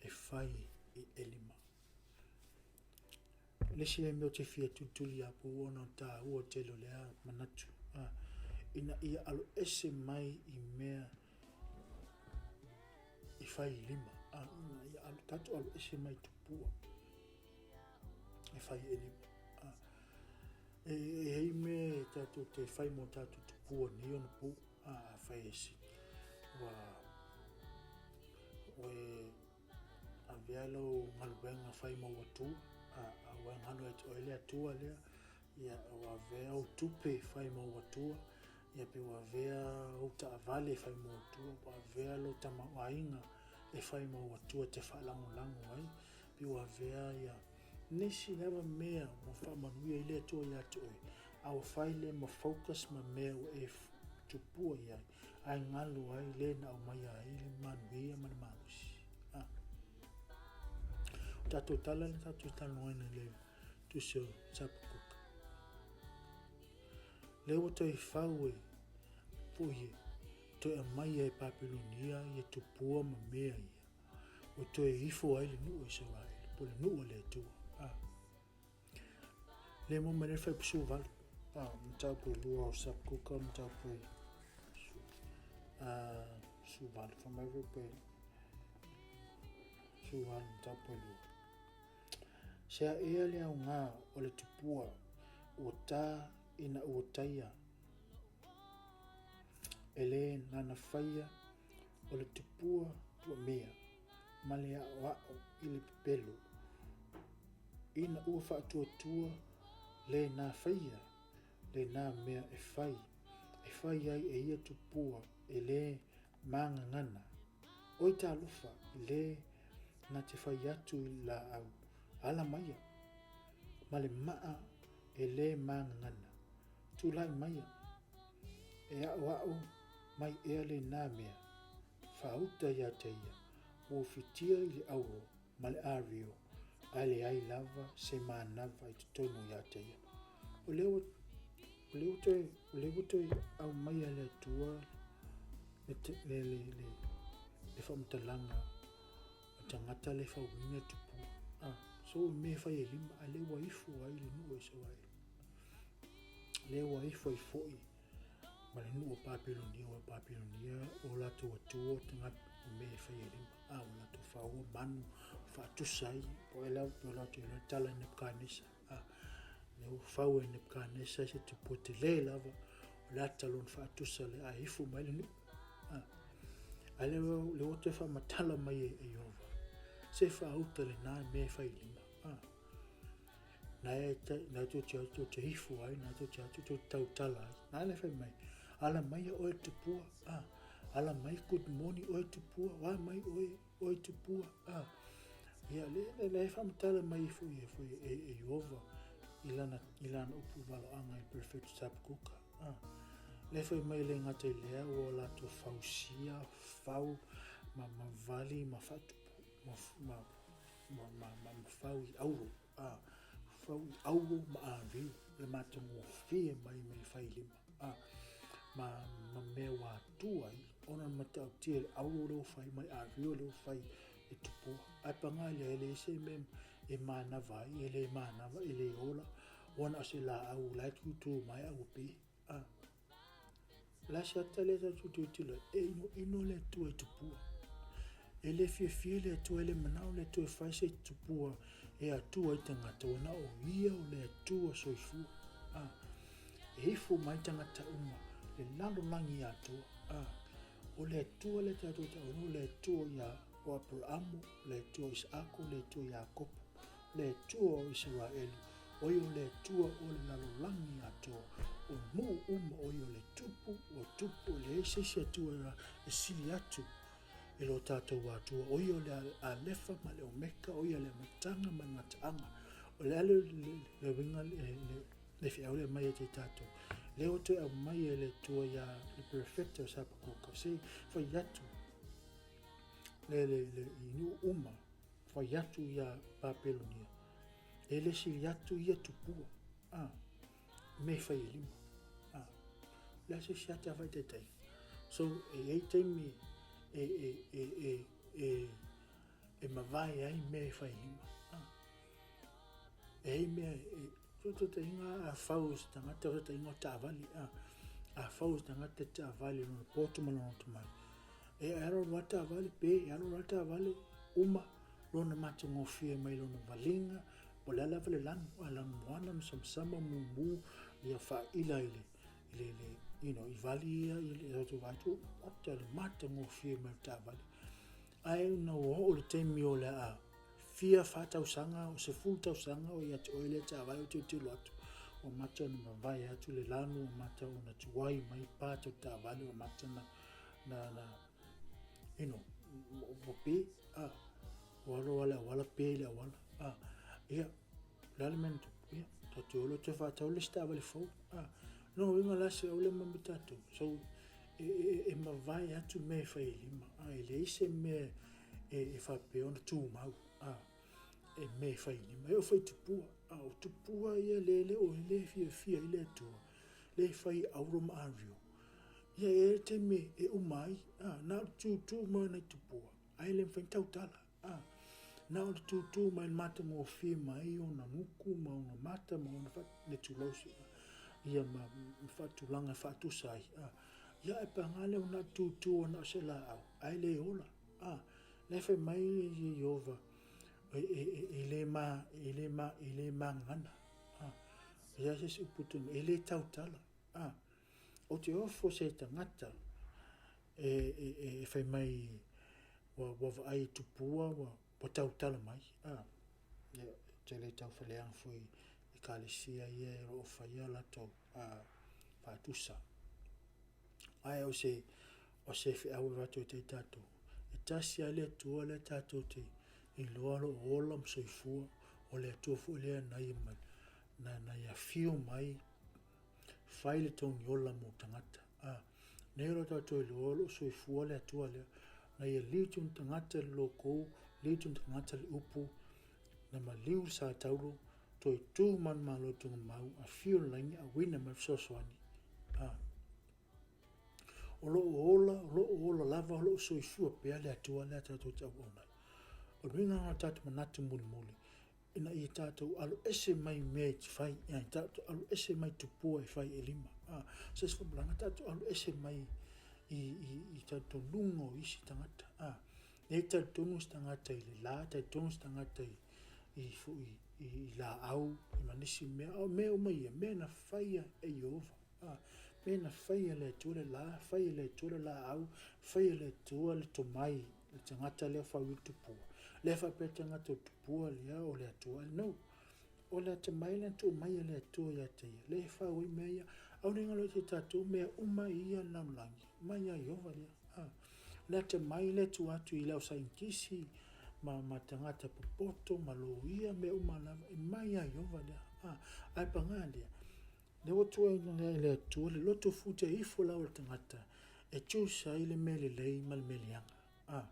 e fai i elima. Le isi lea mea ou te fia tulituli ia pou ona o tāua tele o lea manatu. Ina ia alo ese mai i mea i fai i lima. Ina ia alo, tatou alo ese mai i tupua e fai i lima. E i ai mea e tatou te fai mo tatou tupua nei ona pou, afai e si, ua ua e avea lau galuega fai mo ua atua, a ua galo ia te oe le Atua lea, ia ua avea ou tupe fai mo ua atua, ia pe ua avea ou taavale fai mo atua, ua avea lou tamaoaiga e fai mo atua e te faalagolago ai, pe ua avea ia nisi lava mea ua faamanuia ai le Atua ia te oe, a ua fai lea ma focus ma mea ua e tupua i ai, ae galo ai le na aumaia ai le manuia ma le malosi. Ah. O tatou tala na tatou talanoaina i le tusi o Hapakuka. Lea ua toe fau e foi e toe aumaia e Papelonia ia tupua ma mea ia. Ua toe ifo ai le nuu o Isaraelu, po o le nuu a le Atua. Ah. Le mo mai le fuaiupu 18. Ah, mataupu e lua o Hapakuka, mataupu e 18. Fai mai fuaiupu e 18, mataupu e lua. Se a ea le aoga o le tupua ua tā ina ua taia e le nana faia o le tupua tuamea ma le aʻoaʻo i le pepelo, ina ua faatuatua le na faia lenā mea e fai, e fai ai e ia tupua e le magagana. Oi talofa i le na te fai atu i le lāʻau, ala maia, ma le maʻa e le magagana, tulai maia, e aʻoaʻo mai ea lenā mea, faauta ia te ia, ua ufitia i le auro ma le ario, ae leai lava se manava i totonu ia te ia. O lea ua, o lea ua toe, o lea ua toe aumaia le Atua le, le, le, le, le faamatalaga o tagata le fauina le tupua. Ah, so o mea e fai e lima, a lea ua ifo ai le nuu o Isaraelu. Lea ua ifo ai foi ma le nuu o Papelonia, o Papelonia o latou atua o tagata o mea e fai e lima. A ua latou faua manu faatusa ai, po o lea po o latou iloa tala i Nebukanesa. A lea ua fau e Nebukanesa se tupua tele lava o le ata lona faatusa lea ae ifo mai le nuu. A a lea lea ua toe faamatala mai e Iova se faauta lenā mea e fai i lima. A na e na tou te atu te ifo ai, na tou te atu tou te tautala ai. Na le fai mai, ala mai oe tupua, a, ala mai good morning oe tupua, wa mai oe, oe tupua, a. Ia, le, le, le faamatala mai e foi e foi e, e Iova i lana, i lana upu valoaga i Perfect Habakuka. A. Le fai mai le gata i lea ua latou fausia, fau, ma, ma vali, ma faatupu, ma, ma, ma, ma, ma, ma fau i auro, a, fau i auro ma aviu, le matagofie mai me le fai lima, a, ma, ma mea ua atua ai, ona matautia le auro lea ua fai ma le aviu lea ua fai e tupua. Ae paga lea, e leai se mea e manava ai, e le manava, e le ola, ua na o se laau o la e tutū mai a ua pē. A, o le a se ata lea tatou tilotilo ai? E inoino le Atua i tupua. E le fiafia le Atua, e le manao le Atua e fai se tupua e atua ai tagata, ua na o ia o le Atua soifua. A, e ifo mai tagata uma le lalolagi atoa. A, o le Atua le tatou taua, o le Atua ia o Aperamo, le Atua o Isaako, le Atua o Iakopo, le Atua o Isaraelu, o ia o le Atua o le lalolagi atoa, o nuu uma o ia o le Tupu, o Tupu, e leai se isi Atua e sili atu i lo tatou Atua, o ia o le Alefa ma le Omeka, o ia le Amataga ma le Gataaga. O le a le uiga le feau lea e aumai ia te tatou? Lea ua toe aumai e le Atua ia le perofeta o Sapakuka, se fai atu le, le, le, i nuu uma, fai atu ia Papelonia, e le sili atu ia tupua, a, mea e fai e lima. A, le a se isi ata faitaitaiga. So, e i ai taimi e, e, e, e, e, e mavae ai mea e fai e lima. A, e ai mea e, faitaitaiga a fau se tagata, faitaitaiga o taavale, a, a fau se tagata taavale lona poto ma lona tomai. E alo loa taavale, pe e alo loa taavale, uma lona matagofie mai lona valiga, po o le a lava le lanu, a lanu moana ma samasama mumu ia faaila i le, i le, le you know, i vali ia i le tatou vaatu, ota le matagofie mai le taavale. Ae na ua oo le taimi o le a fia wha tausaga, o 10 tausaga o ia te oe lea taavale o tilotilo atu, ua mata ona mavae atu le lanu, ua mata ona tuai mai part o le taavale, ua mata na, na, na, you know, ua pe, ah, ua alo le auala, pe le auala, ah, ia, le a le mea na tupu, ia, tatou o loa toe faatau le isi taavale fou, ah, lona uiga la se au lea ma me tatou, so, e, e, e mavae atu mea e fai e lima, ah, e leai se mea e, e faapea ona tumau, ah, e mea e fai e lima, e oo foi i tupua, ah, o tupua ia le le o le fiafia i le Atua, le fai auro ma ario, Ia, e i ai le taimi e uma ai, a, na o le tūtū mai nai tupua, ae le mafai ona tautala, a, na o le tūtū mai le matagofie mai ona nuku ma ona mata ma ona netulosi, ia ma faatulaga e faatusa ai, a, ia ae paga lea ua na o le tūtū na o se laau, ae le ola, a, la e fai mai Ieova, e, e, e, e le ma, e le ma, e le magana, a, e ai se isi upu tonu, e le tautala, a, Ou te ofo se tagata e, e, e, e fai mai ua, ua vaai i tupua, ua, ua tautala mai. Ah, ia, te le tau whaleanga foi i kalesia ia e roo whaia latou ah, whatusa. Ae o se, o se wheau e rato i te tātou. E tasi a le Atua le tātou te iloa lo ola ma soifua, o le Atua foi lea na ia mai, na, na ia whio mai Fai le togi ola mo tagata. A, nei o lo tatou iloa o loo soifua le Atua lea, na ia liu tonu tagata le lokou, liu tonu tagata le upu, na maliu le sa taulo, toe tu manumalo i Tugamau, afio le laini auina mai le fesoasoani. A, o loo ola, o loo ola lava, o loo soifua pea le Atua lea tatou te auauna ai. O le uiga lena o tatou manatu mulimuli, ina ia tatou alo ese mai mea e fai, ia tatou alo ese mai tupua e fai e lima. A, se isi faamatalaga, tatou alo ese mai i, i, i talitonuga o isi tagata. A, e talitonu se tagata i le la, talitonu se tagata i, i, foi, i, i laau, ma nisi mea. O mea uma ia, mea na faia e Ieova. A, mea na faia e le Atua le la, faia e le Atua le laau, faia e le Atua le tomai, le tagata lea fau i le tupua. Lea faapea tagata o tupua lea o le Atua. No. O le atamai lea na tuu mai e le Atua ia te ia. Lea e fau ai mea ia. Aole ngalo i te tatou mea uma i ia lalolagi. Mai ia Ieova lea. A. Le atamai lea tuu atu i le au saientisi ma, ma tagata popoto ma loia mea uma lava. E mai ia Ieova lea. A. Ae pagā lea. Lea ua tuuaina lea e le Atua le loto fute ifo la o le tagata e choose ai le mea lelei ma le mea leaga. A.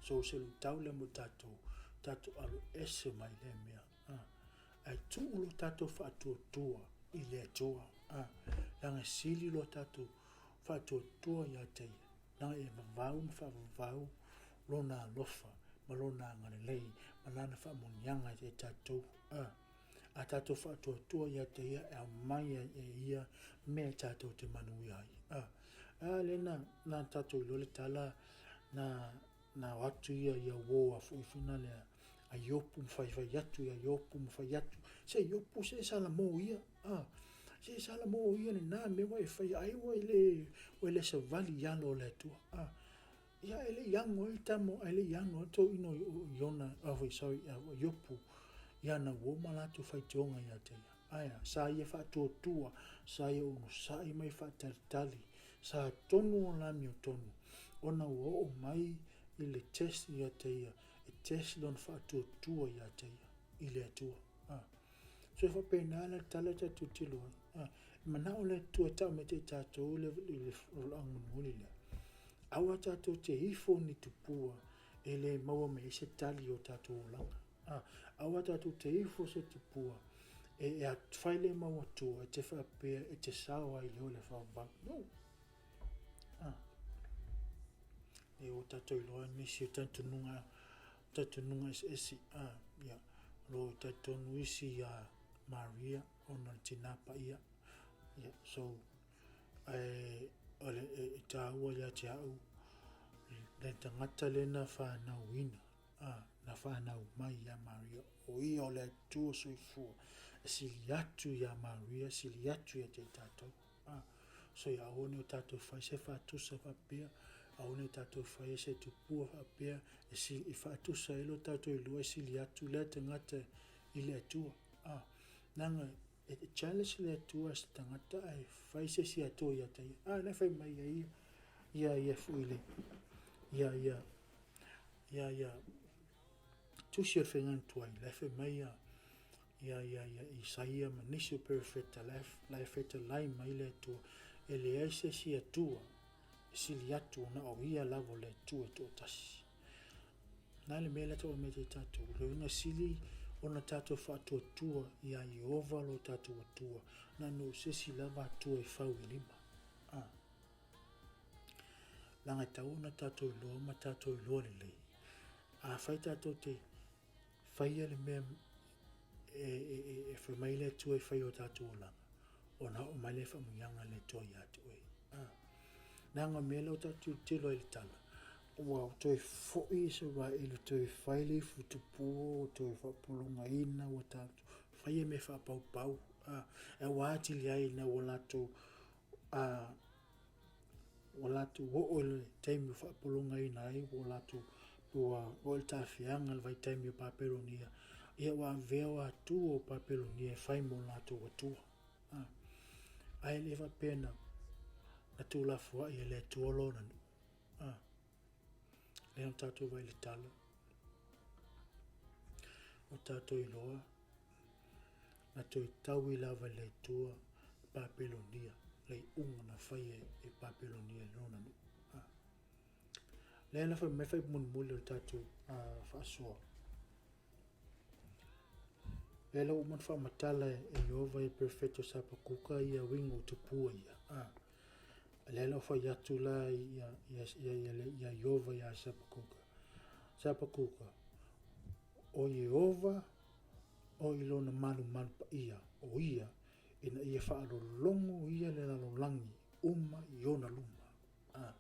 So se luitau lea mo tatou, tatou alo ese mai lea mea. A. Ae tuu lo tatou faatuatua i le Atua. A. Leaga e sili lo tatou faatuatua ia te ia. Leaga e vavau ma faavavau lona alofa ma lona agalelei ma lana faamanuiaga ia tatou. A. A tatou faatuatua ia te ia e aumai ai e ia mea tatou te manuia ai. A, a lea na, na tatou iloa le tala na, na o atu ia ia uō a foi foi na lea a Iopu ma faifai atu ia Iopu ma fai atu. Se Iopu se sala mō ia. Ah, se sala mō ia lena mea ua e faia ai ua le ua le savali i alo o le Atua. Ah, ia e le i ago ai tamo, e le i ago ai toeaina o Iona, ah, foi, sorry, ah, Iopu i ana uō ma latou faitioga ia te ia. Aea, sa ia faatuatua, sa ia onosai ma ia faatalitali, sa tonu o la amiotonu, ona ua oo mai i le test ia te ia, e test lona faatuatua ia te ia, i le Atua. A. So e faapena la tala e tatou tilotilo ai. A. E manao le Atua e tau mai ia tatou le, le valaauga mulimuli lea. Aua tatou te ifo ni tupua e le maua mai ai se tali i o tatou olaga. A, aua tatou te ifo se tupua e, e fai le mau atua e te faapea e te sao ai le ole faavavau. No. A. E ua tatou iloa nisi o talitonuga, talitonuga eseese. A, ia, o lo o talitonu isi iā Maria ona o le tinā paia. Ia, so, ae o le, e, e tāua ia te au le tagata lea na whānauina, a, na whānau mai iā Maria, o ia o le Atua soifua, e sili atu iā Maria, sili atu ia te tātou. A, so ia aua nei o tātou whai se whātusa whapea, aua nei o tātou whai e se tupua whapea, e, si, e whātusa e lo tātou i lua e sili atu lea tagata i le Atua. A, nanga, e challenge le Atua se tagata ae fai se isi Atua ia te ia. A, na fai mai ia ia, ia ia foi le, ia ia, ia ia, tusi o le whaingana tuai, la e fai mai ia, ia ia ia Isaia ma nisi o perofeta, la e, la e fetalai mai le Atua, e leai se isi Atua, e sili atu ona o ia lava o le Atua e toatasi. Na le mea lea tau aumai ia tatou, le uiga sili ona tatou faatuatua iā Ieova lo tatou Atua, na no se isi lava Atua e fau i lima. A. Leaga e tatau ona tatou iloa ma tatou iloa lelei. Afai tatou te faia le mea e, e, e, e fai mai le Atua e fai o tatou olaga, ona oo mai lea faamanuiaga a le Atua ia te oe. A. Leaga o mea lea ua tatou tilotilo ai i le tala, ua toe foi Isaraelu, toe fai le ifu tupua, ua toe faapologaina, ua tatou faia mea faapaupau, a, e ua atili ai ina ua latou, a, ua latou oo i le taimi ua faapologaina ai, ua latou, ua oo i le tafeaga i le vaitaimi o Papelonia, ia ua avea o Atua o Papelonia e fai mo latou Atua. A, ae le faapea na, na tuulafoai e le Atua lona nuu. A, lea na tatou vaai i le tala, ua tatou iloa, na toe taui lava e le Atua Papelonia, le iuga na faia e Papelonia i lona nuu. A. Lea na fai mai fai mulimuli o le tatou faasoa. Lea la ua uma ona faamatala e Ieova i perofeta o Sapakuka ia uiga o tupua ia. A. Lea la ua fai atu la ia, ia, ia, ia, ia Ieova ia Sapakuka. Sapakuka, o Ieova o i lona malumalu paia, o ia, ina ia faalologo ia le lalolagi uma i ona luma. A.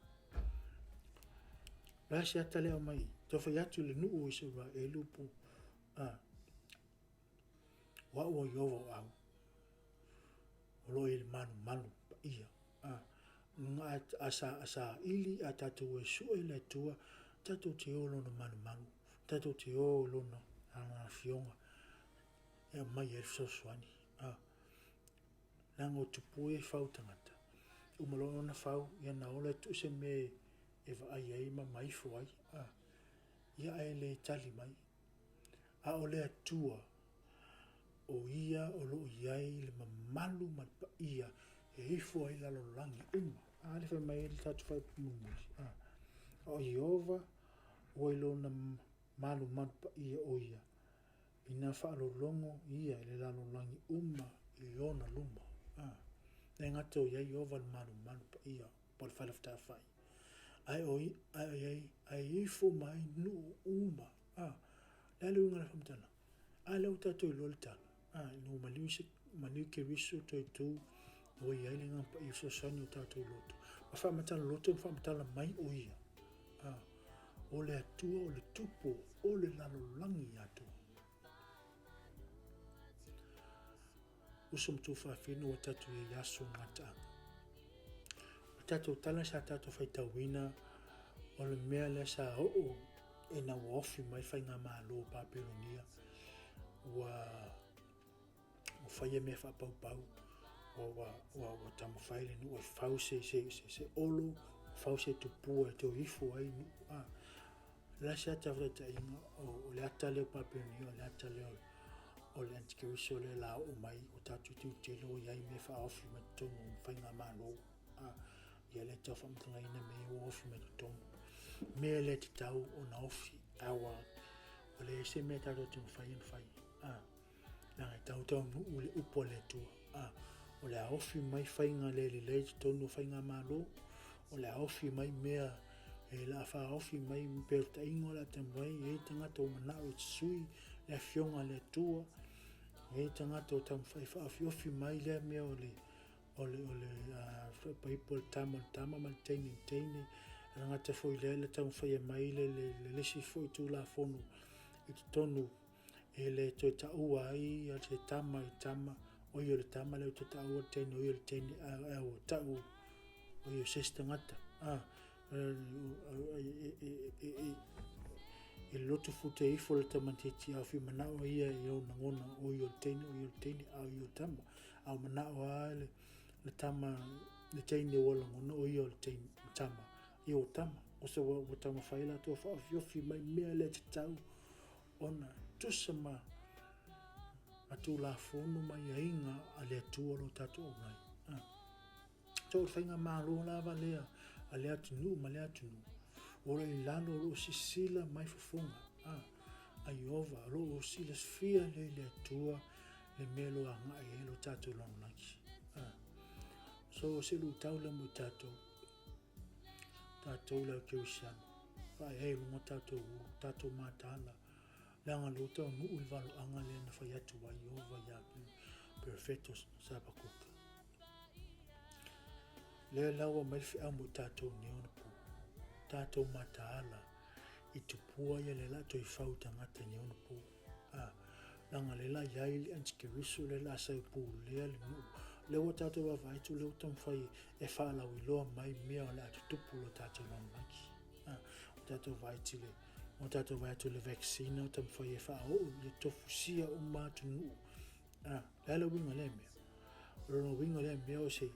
O le a se ata lea aumai? Tau fai atu le nuu o Isaraelu po, a, o au o Ieova o au, o lo o i le malumalu paia. A, luga a, a, sa, a saili, a tatou e sue le Atua, tatou te o lona malumalu, tatou te o lona afioga e aumai ai le fesoasoani. A, leaga o tupua ia e fau tagata. E uma loa ona fau, ia na ola e tuu se mea e vaai ai ma maifo ai. A, ia ae le tali mai. A o le Atua, o ia o lo o i ai le mamalu ma le paia e ifo ai lalolagi uma. A le fai mai ai le tatou faaiupu mulimuli. A, o Ieova ua i lona malumalu paia o ia, ina faalologo ia i le lalolagi uma i ona luma. A, le gata o i ai Ieova le malumalu paia po o le fale fetalafai, ae o ae o i ai, ae ifo mai nuu uma. A, le a le uiga o le faamatalaga? A lea ua tatou iloa le tala, a, ina ua maliu se, maliu Keriso toe tu, ua i ai le Agaga Paia fesoasoani o tatou loto. Ma faamatala loto ma faamatala mai o ia. A, O le Atua o le Tupu o le lalolagi atoa. Uso ma tuafafine ua tatou i ai aso ma gataaga. O tatou tala sa tatou faitauina o le mea lea sa oo ina ua ofi mai faigamalo o Papelonia ua ua faia mea faapaupau ua, ua, ua, ua taumafai le nuu e fau se, se, se, se olo, fau se tupua e toe ifo ai nuu. Ah, la se ata faitaitaiga o, o le ata lea o Papelonia, o le ata lea o, o le Antikeriso lea la oo mai, o tatou tilotilo o i ai mea faaofi mai totonu o faigamalo. Ah, ia lea tau faamatalaina mea ua ofi mai totonu. Mea le tatau ona ofi, a ua, ua leai se mea tatou te mafai ona fai. Ah, Leaga e tautaunuu le upu a le Atua. A, o le a ofi mai faiga le lelei i totonu o faigamalo, o le a ofi mai mea e la faaofi mai peutaiga o le a taumafai e i ai tagata ua manao e sui le afioga a le Atua, e i ai tagata ua taumafai e faaofiofi mai lea mea o le o le o le uh, paipa o le tama o le tama ma le teine le teine e gata foi lea le taumafai mai le le le le isi foi tulafono i totonu E le toe taua ai a se tama i tama, o ia o le tama lea ua toe taua le teine, o ia o le teine, a ua tau o ia o se isi tagata. A, e loto fute ifo le tamaitiiti a o fimanao ia i ona lagona, o ia o le teine, o ia o le teine, a o ia o le tama. A o manao lava le, le tama, le teine ua lagona, o ia o le teine, tama, ia o tama. O se ua, ua taumafai latou faaofiofi mai mea le tatau ona tusa ma ma Tulafono ma aiaiga a le Atua o lo tatou auai. Ah. So, o le faigamalo lava lea a le atunuu ma le atunuu, o lo i lalo o lo o sisila mai fofoga ah, a Ieova, o lo o silafia lea i le Atua le mea lo agai ai lo tatou lalolagi. Ah. So, o se luitau lea mo tatou, tatou le au kerisiano, vaai ai i luga tatou ulu, tatou mataala, leaga lea ua taunuu le valoaga lea na fai atu ai Ieova ia Perofeto Sapakuka. Lea la ua mai le feau mo tatou nei ona pō, tatou mataala i tupua ia lea la toe fau tagata nei ona pō. A, leaga lea la iai le antikeriso lea la sau pulea le nuu. Lea ua tatou vaavaai atu lea ua taumafai e faalauiloa mai mea o le a tutupu lo tatou lalolagi. A, ua tatou vaai atu le ua tatou vaai atu le vaccine ua taumafai e faaoo ia tofusia uma atunuu. A, le a le uiga o lea mea? O lona uiga o lea mea o se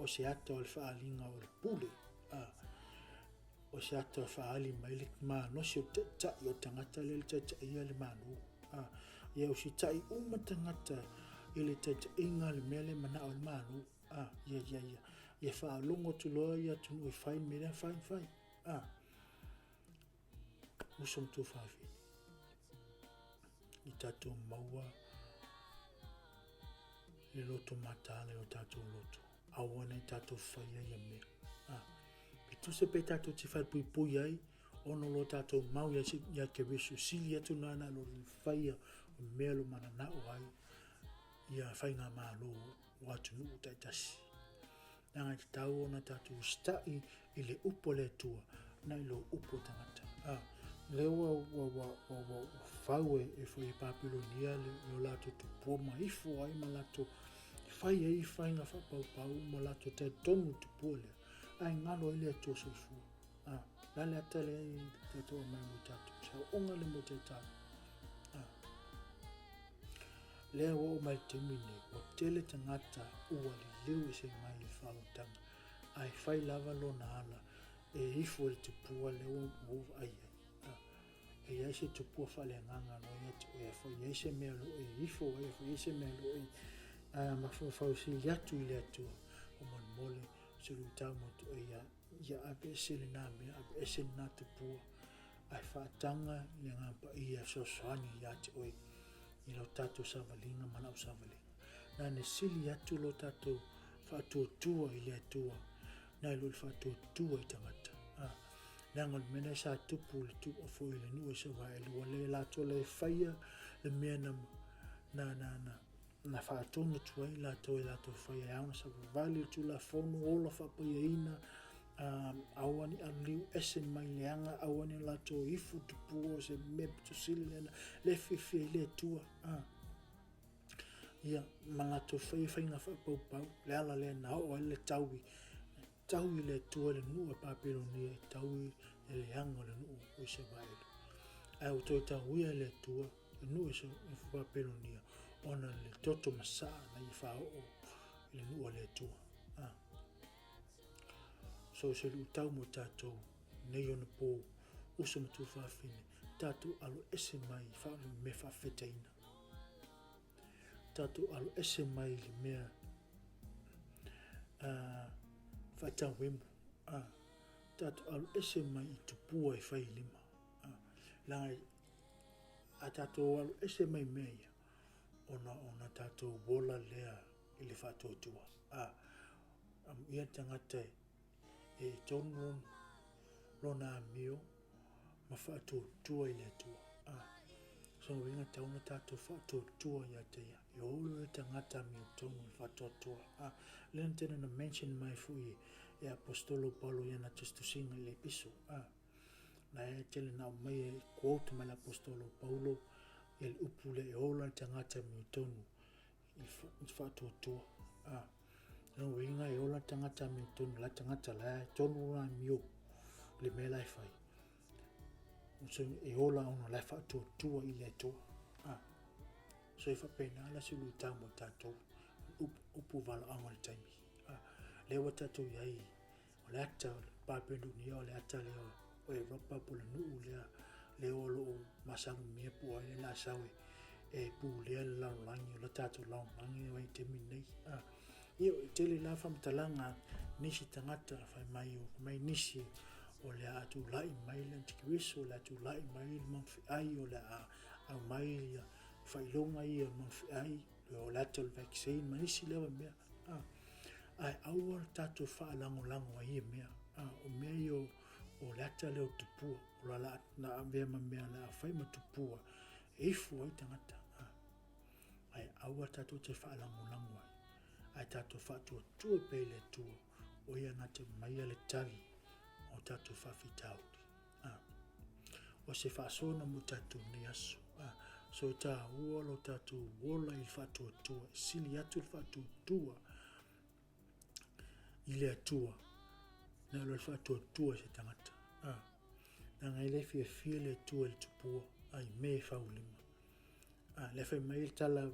o se ata o le faaaliga o le pule. A, O se ata e faaali mai le malosi o le taitai o le tagata lea le taitaia le Malo. A, ia usitai uma tagata i le taitaiga le mea lea manao le Malo. A, ia, ia, ia, ia faalogo atu loa ia atunuu e fai le mea lea, fai, fai. A, uso ma tuafafine, i tatou maua le loto mataala i o tatou loto. Aua nei tatou faia ia mea. A, e tusa pe tatou te whaipuipui ai, ona lo tatou mau ia, ia Keriso, sili atu nā nā lo le whaia o mea lo mananao ai, ia whaingamalo o atunuu taitasi. Leaga e tatau ona tatou usitai i le upu a le Atua, na i lo upu a tagata. A, lea ua, ua, ua, ua, ua, ua fau e, e foi e Papilonia le, le o latou tupua ma ifo ai ma latou fai ai faiga faapaupau ma latou talitonu i tupua lea, ae galo ai le Atua soifua. A, la le ata lea i tatou aumai mo tatou, se aoga lea mo tatou. A, lea ua oo mai le taimi lenei, ua tele tagata ua liliu ese mai i le faaolataga, ae fai lava lona ala e ifo i le tupua lea ua ou vaai ai. E i ai se tupua faaleagaga loa ia te oe, e i ai se mea o lo o e ifo ai, e i ai se mea o lo o e mafaufau atu i le Atua, faamolemole se luitau mo te oe ia, ia aveese lena mea, aveese lena tupua, ae faataga le Agaga Paia e fesoasoani ia te oe i lau tatou savaliga ma lau savaliga. Na ne sili atu lo tatou faatuatua i le Atua, nai lo le faatuatua i tagata. Ah, leaga o le mea lea sa tupu le tupu foi i le nuu e Isaraelu, ua le latou le faia le mea na, na, na, na, na faatonu atu ai latou e latou faia e ao ona savavali le Tulafono, ola faapaiaina. Aua ne i alu liu ese mai le aga, aua ne i o latou ifo tupua o se mea pito sili lea na le fiafia ai le Atua. Ia, ma latou faia faiga faapaupau, le ala lea na oo ai le taui, taui le Atua i le nuu o Papelonia e taui le leaga o le nuu o Isaraelu. Ae ua toe tauia e le Atua le nuu o Papelonia ona o le toto masaa na ia faaoo i le nuu a le Atua. So se luitau mo tatou nei ona po, uso ma tuafafine, tatou alo ese mai i mea faafetaina. Tatou alo ese mai i le mea faatauemu. Tatou alo ese mai i tupua e fai i lima. Leaga a tatou alo ese mai mea ia, ona tatou ola lea i le faatuatua. Amuia le tagata e tonu lona amio ma faatuatua i le Atua. So lona uiga e tatau ona tatou faatuatua ia te ia. E ola le tagata amiotonu i le faatuatua. Lea na tele na mention mai foi e Aposetolo o Paulo i ana tusitusiga i le Epeso. Na e tele na aumai e quote mai le Aposetolo o Paulo ia le upu lea e ola le tagata amiotonu i le faatuatua. Lona uiga e ola le tagata amiotonu, la tagata la e tonu lona amio i le mea la e fai. So, e ola ona la e faatuatua i le Atua. So e faapena la se luitau mo tatou, upu valaau o le taimi. Lea ua tatou i ai, o le ata o le Papelonia, o le ata lea o Europa po o le nuu lea, lea o lo o masalomia po o ai le a sau e pulea le lalolagi, o le tatou lalolagi i le vaitaimi lenei. Ia, e tele la faamatalaga a nisi tagata fai mai, fai mai nisi o le a tulai mai le antikeriso, o le a tulai mai le magafeai, o le a aumai ia faailoga ia o le magafeai, o le ata o le vaccine ma nisi lava mea. Ae aua le tatou faalagolago ai ia mea. O mea ia o le ata lea o tupua, o le a avea ma mea o le a fai ma tupua e ifo ai tagata. Ae aua tatou te faalagolago ai, ae tatou faatuatua pea i le Atua, o ia na te aumaia le tali o tatou faafitauli. O se faasoa mo tatou nei aso. So e taua lo tatou ola i le faatuatua, e sili atu le faatuatua i le Atua na lo le faatuatua i se tagata. Leaga e le fiafia le Atua i le tupua, a i mea e faulima. A, lea fai mai le tala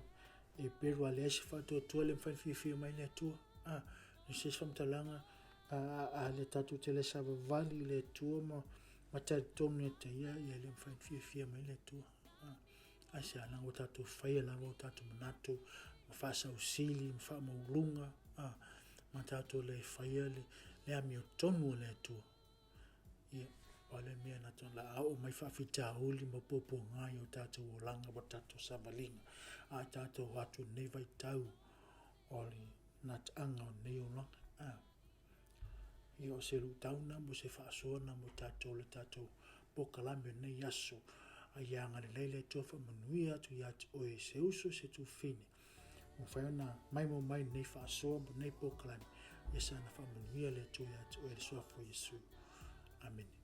e Peru a leai se faatuatua le mafai ona fiafia mai le Atua. A, no se isi faamatalaga, a le tatou te le savavali i le Atua ma talitonu ia te ia, ia le mafai ona fiafia mai le Atua. A, aisea, leaga ua tatou faia lava o tatou manatu ma faasausili ma faamaualuga, a, ma tatou le faia le amiotonu a le Atua. Ia, o le mea na tau la oo mai faafitauli ma puapuaga i o tatou olaga ma tatou savaliga, a tatou atu nei vaitau o le gataaga o nei olaga. Ia, o se luitau lena mo se faasoa lena mo tatou le tatou polokalame o lenei aso. A ia agalelei le Atua faamanuia atu ia te oe se uso se tuafafine ua mafai ona maimoa mai lenei faasoa ma lenei polokalame. Ia saga faamanuia le Atua ia te oe i le suafa o Iesu. Amene.